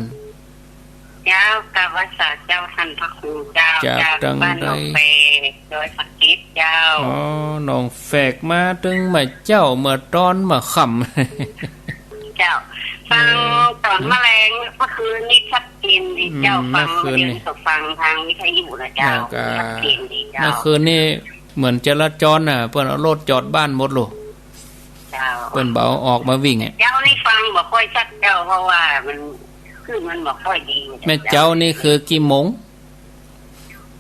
เจ้า กราบไหว้สาเจ้า ท่านพระครูเจ้า จาก เจ้า ตัง บ้านหนอง ใด แฟก ดอยสะเก็ดเจ้า อ๋อ หนองแฟก มาตึงเมื่อเจ๊า เมื่อตอนเมื่อค่ำ เจ้า ฟัง เออ ตอนแมลงเมื่อคืนนี้ชัดเจนดีเจ้า อืม ฟัง เมื่อคืน เดี๋ยวนี้ นี้ก็ฟังทางวิทยุนะเจ้า แล้วก็ ชัดเจนดีเจ้า เมื่อคืนนี้เหมือนจราจรน่ะ เปิ้นเอารถจอดบ้านหมดลูก เจ้า เปิ้นบ่เอาออกมาวิ่งอะ เจ้านี่ฟังบ่ค่อยชัดเจ้า เพราะว่ามัน คลื่นมันบ่ค่อยดีนะเจ้า แม่เจ๊านี่คือกี่โมง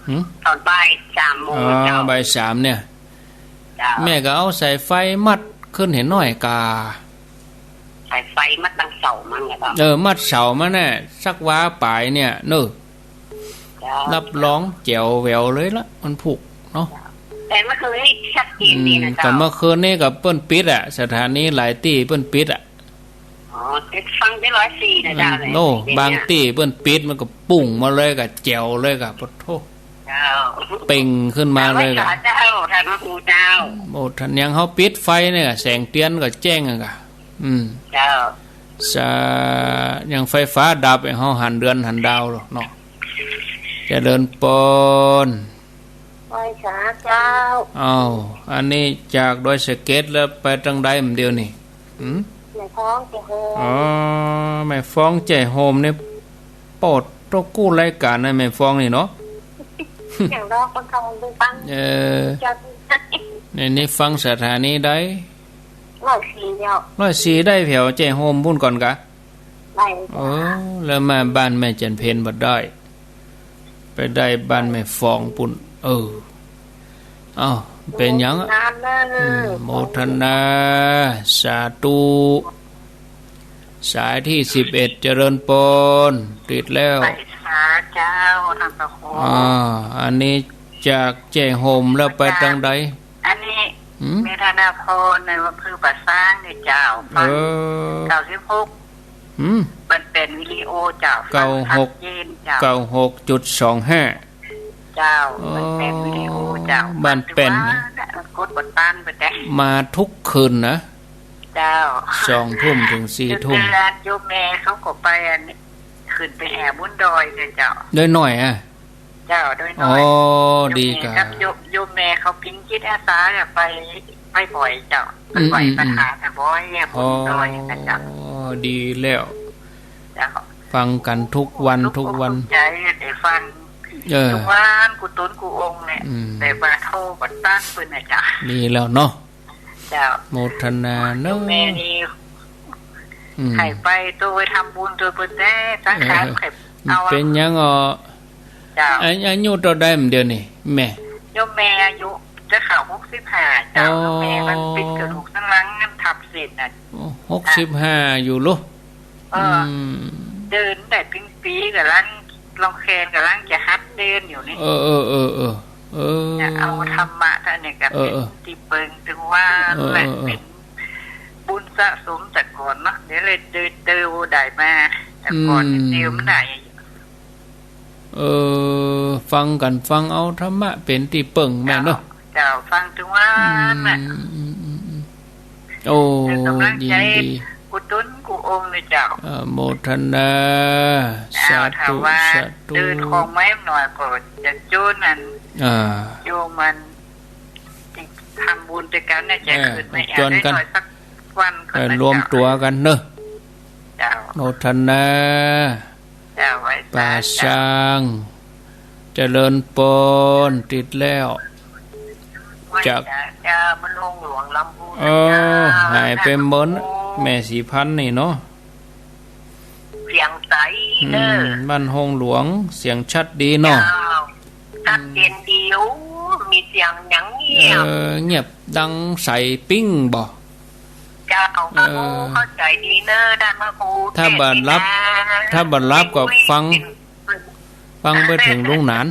หืม ตอนบ่ายสามโมง อ๋อ เจ้า บ่ายสามเนี่ย เจ้า แม่ก็เอาสายไฟมัดขึ้นหื้อหน้อยก้า สายไฟมัดตังเสามันเนี่ยเจ้า เออ มัดเสามันน่ะ สักวาป๋ายเนี่ยเนอะ เจ้า รับรองแจ๋วแหววเลยละ มันผูกเนาะ แต่เมื่อคืนนี้ชัดเจนดีนะเจ้า อืม แต่เมื่อคืนนี้ก็เปิ้นปิดอะ สถานีหลายตี้เปิ้นปิดอะ อ๋อ ฟังได้ร้อยสี่นะเจ้า อืม เนี่ย โน่ เนี่ย บางตี้เปิ้นปิดมันก็ปุ้งมาเลยก้า แจ๋วเลยก้า ปะโถ เจ้า เป่งขึ้นมาเลยก้า เจ้า ท่านพระครูเจ้า โอ้ ท่านยัง เฮาปิดไฟเนี่ย แสงเตียนก็แจ้งอะก้า อืม เจ้า สะ ยังไฟฟ้าดับ เฮาหันเดือนหันดาวหรอกเนาะ เจริญปอน ไหว้สาเจ้า อ้าว อันนี้จากดอยสะเก็ดแล้วไปตังใดมื้อเดียวนี่ หืม แม่ฟ้องใจ๋โฮม อ๋อ แม่ฟ้องใจ๋โฮมนี่ ปอดตกกู้รายก๋านนะ แม่ฟ้องนี่เนาะ อย่างดอกคนทองดูฟัง เออ เจ้า ในนี้ฟังสถานีใด ร้อยสี่เจ้า ร้อยสี่ ได้แผวใจ๋โฮมปุ้นก่อนกา ได้ เออ แล้วมาบ้านแม่จันเพ็ญบ่ได้ ไปได้บ้านแม่ฟ้องปุ้น เออ เอ้า เป๋นหยังอะ โมทนาเน้อ อืม โมทนา สาธุ สายตี้สิบเอ็ด เจริญปอน ติดแล้ว ไหว้สาเจ้า ท่านพระครู อ่า อันนี้จากใจ๋โฮมแล้วไปตังใด อันนี้ หืม แม่ธนพร ในอำเภอป่าซางเนี่ยเจ้า ฟัง เออ เก้าสิบหก หืม มันเป๋นวิดีโอเจ้า ฟัง เก้าหก ชัดเจนเจ้า เก้าหกจุดสองห้า เจ้า อ๋อ มันเป๋นวิดีโอเจ้า มันเป๋น ฟังถึงว่าเนี่ย กดบ่ตันไปแต่ มาทุกคืนนะ เจ้า สองทุ่มถึงสี่ทุ่ม เดือนโยมแม่เขาก็ไปอันนี้ ขึ้นไปแห่บุญดอยเนี่ยเจ้า ดอยน้อยอะ เจ้า ดอยน้อย อ๋อ โยมแม่ ดีกา กับโยม โยมแม่เขาเป๋นจิตอาสาเนี่ย ไป ไปบ่อยเจ้า ไปไหว้ อืม อืม พระธาตุบ่อยเนี่ย บุญดอยนะเจ้า อ๋อ ดีแล้ว เจ้า ฟังกั๋นทุกวัน ทุกวัน ทุกอกทุกใจได้ฟัง เออ ทุกวัน กู้ตนกู้องค์เนี่ย อืม แต่ว่าโทรบ่ตันเปิ้นนะเจ้า ดีแล้วเนาะ เจ้า โมทนาเน้อ โยมแม่นี่ อืม ใค่ไปโตไปทำบุญโตเปิ้นแต๊ สังขาร เออ ใค่เอา เป๋นหยังอ่อ เจ้า อา อายุเต้าใดมื้อเดียวนี่ แม่ โยมแม่อายุจะเข้าหกสิบห้าเจ้า อ๋อ โยมแม่มันเป๋นกระดูกสันหลังมันทับเส้นน่ะ โอ้ หกสิบห้าอยู่ลูก เออ อืม เดินได้เป๋นปี๋ก็ลัง ลองแขนก็ลังจะหัดเดินอยู่นี่ เออ เออ เออ เออ เออ เนี่ย เอาธรรมะท่านเนี่ยก็ เออ เป๋น เออ ตี้เปิง ถึงว่า เออ แหละ เออ เออ เป๋นบุญสะสมแต่ก่อนเนาะ เดี๋ยวเลยเดินเตียวได้มา แต่ก่อน อืม เตียวบ่ได้ เออ ฟังกั๋น ฟังเอาธรรมะเป๋นตี้เปิ้งแม่เนาะ เจ้า เจ้า ฟังถึงว่า อืม น่ะ อืม อืม อืม โอ้ เป๋นก๋ำลังใจ๋ ยินดี กู้ตนกู้องค์เลยเจ้า เอ่อ โมทนา เจ้า สาธุ ถ้าว่า สาธุ เดินของไว้หน่อยก็จะโจ้นอัน อ่า โยมมัน ตี้ทำบุญตวยกั๋นเนี่ย จะ เออ ขึ้นมา จวนกั๋น ได้หน่อยสักวันก็ เออ นะ รวมตั๋วกั๋นเนาะ เจ้า โมทนา เจ้า ไหว้สา ป่าซาง เจริญปอน ติดแล้ว จาก เจ้า บ้านโฮงหลวงลำพูน เออ เจ้า หายไปเมิน แม่ศรีพันธุ์นี่เนาะ เสียงใส อืม เด้อ บ้านโฮงหลวง เสียงชัดดีเนาะ เจ้า ชัดเจนดี โอ้ มีเสียงหยังเงียบ เออ เงียบดังใสปิ้งบ่ เจ้า เออ เข้าใจ๋ดีเน่อ ด้านพระครู ถ้าบ่หลับ เทศน์นี่นะ ถ้าบ่หลับก็ฟัง ฟังไปเถิงลุงหนาน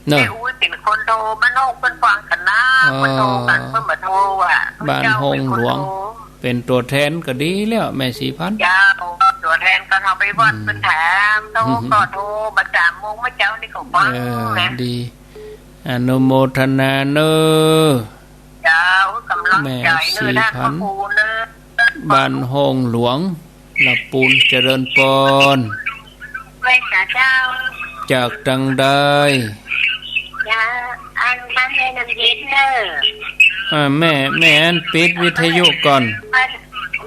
เนาะ แม่อุ๊ยเป๋นคนโทร บ้านโฮงเปิ้นฟังกั๋นนะ อ๋อ เปิ้นโทรกั๋น เปิ้นบ่โทรอะ บ้านโฮงหลวง เปิ้นเป๋นตั๋วแทนก็ดีแล้ว แม่ศรีพันธุ์ เจ้า ตั๋วแทนก็เอาไปวัด อืม เปิ้นถาม โทรก็โทร บ่สามโมงเมื่อเจ๊านี่ก็ฟัง เออ นะ ดี อนุโมทนาเน่อ เจ้า ก๋ำลังใจ๋เน่อ แม่ศรีพันธุ์ ด้านพระครูเน่อ บ้านโฮงหลวง ลำปูน เจริญปอน ไหว้สาเจ้า จากตางใด เจ้า อันบ้านห้วยน้ำเย็นเน่อ อ่า แม่ แม่อันปิดวิทยุก่อน บ้าน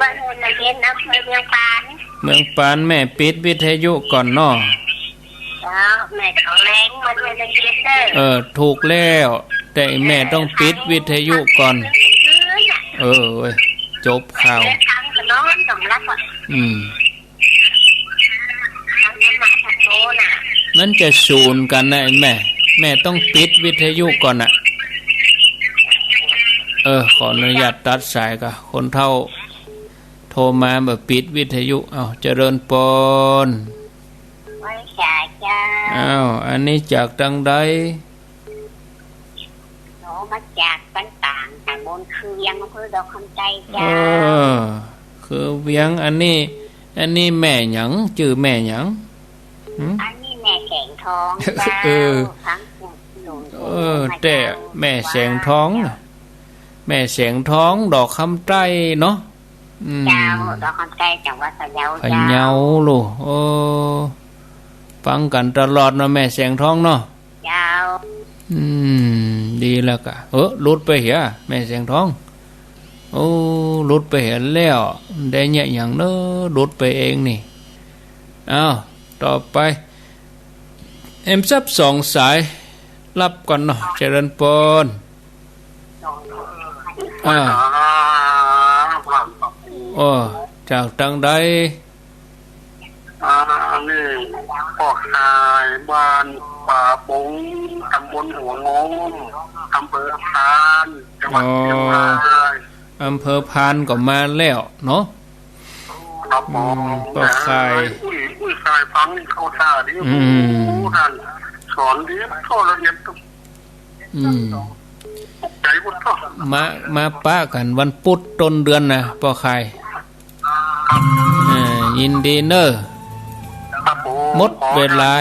บ้านห้วยน้ำเย็น อำเภอเมืองปาน เมืองปาน แม่ปิดวิทยุก่อนเนาะ เจ้า แม่เขาแรง บ้านห้วยน้ำเย็นเน่อ เออ ถูกแล้ว แต่แม่ต้องปิดวิทยุก่อน เออ เว้ย จบข่าว อืม มันจะสูนกั๋นนะไอ้แม่ แม่ต้องปิดวิทยุก่อนน่ะ เออ ขออนุญาตตัดสายก่อน คนเฒ่าโทรมาบ่ปิดวิทยุ เอ้า เจริญปอน ไหว้สาเจ้า อ้าว อันนี้จากตางใด โอ้ มาจากบ้านตาง ตำบลคือเวียง อำเภอดอกคำใต้ เอ เจ้า อ คือเวียง อันนี้ อันนี้แม่หยัง จื้อแม่หยัง หึ อันนี้แม่แสงทองเจ้า เออ ทั้งหลวงปู่ เออ มาจาก แต่แม่แสงทองน่ะ แม่แสงทอง ดอกคำใต้เนาะ อืม เจ้า ดอกคำใต้ จังหวัดพะเยา พะเยา เจ้า ลูก โอ้ ฟังกั๋นตลอดเนาะ แม่แสงทองเนาะ เจ้า อืม ดีแล้วกะ เออ หลุดไปเหีย แม่แสงทอง โอ้ หลุดไปเหียแล้ว ได้เยียะหยังเนาะ หลุดไปเองนี่ อ้าว ต่อไป เอ็มซับสองสาย ฮับก่อนเนาะ เจริญปอน อ่า อ๋อ จากตางใด อ่า นี่ป้อข่าย บ้านป่าบง ตำบลหัวโงม อำเภอพาน จังหวัดเจียงราย อ๋อ อำเภอพานก็มาแล้วเนาะ ครับผม อืม ป้อข่าย อุ้ย อุ้ย ข่ายฟังนี่เข้าท่าดี อืม โอ้โห นั่น สอนดี เข้าละเอียด อืม ใจพุทธะ มา มาปะกั๋นวันปุ๊ดต้นเดือนนะ ป้อข่าย เออ ยินดีเน่อ ครับผม หมดเวลา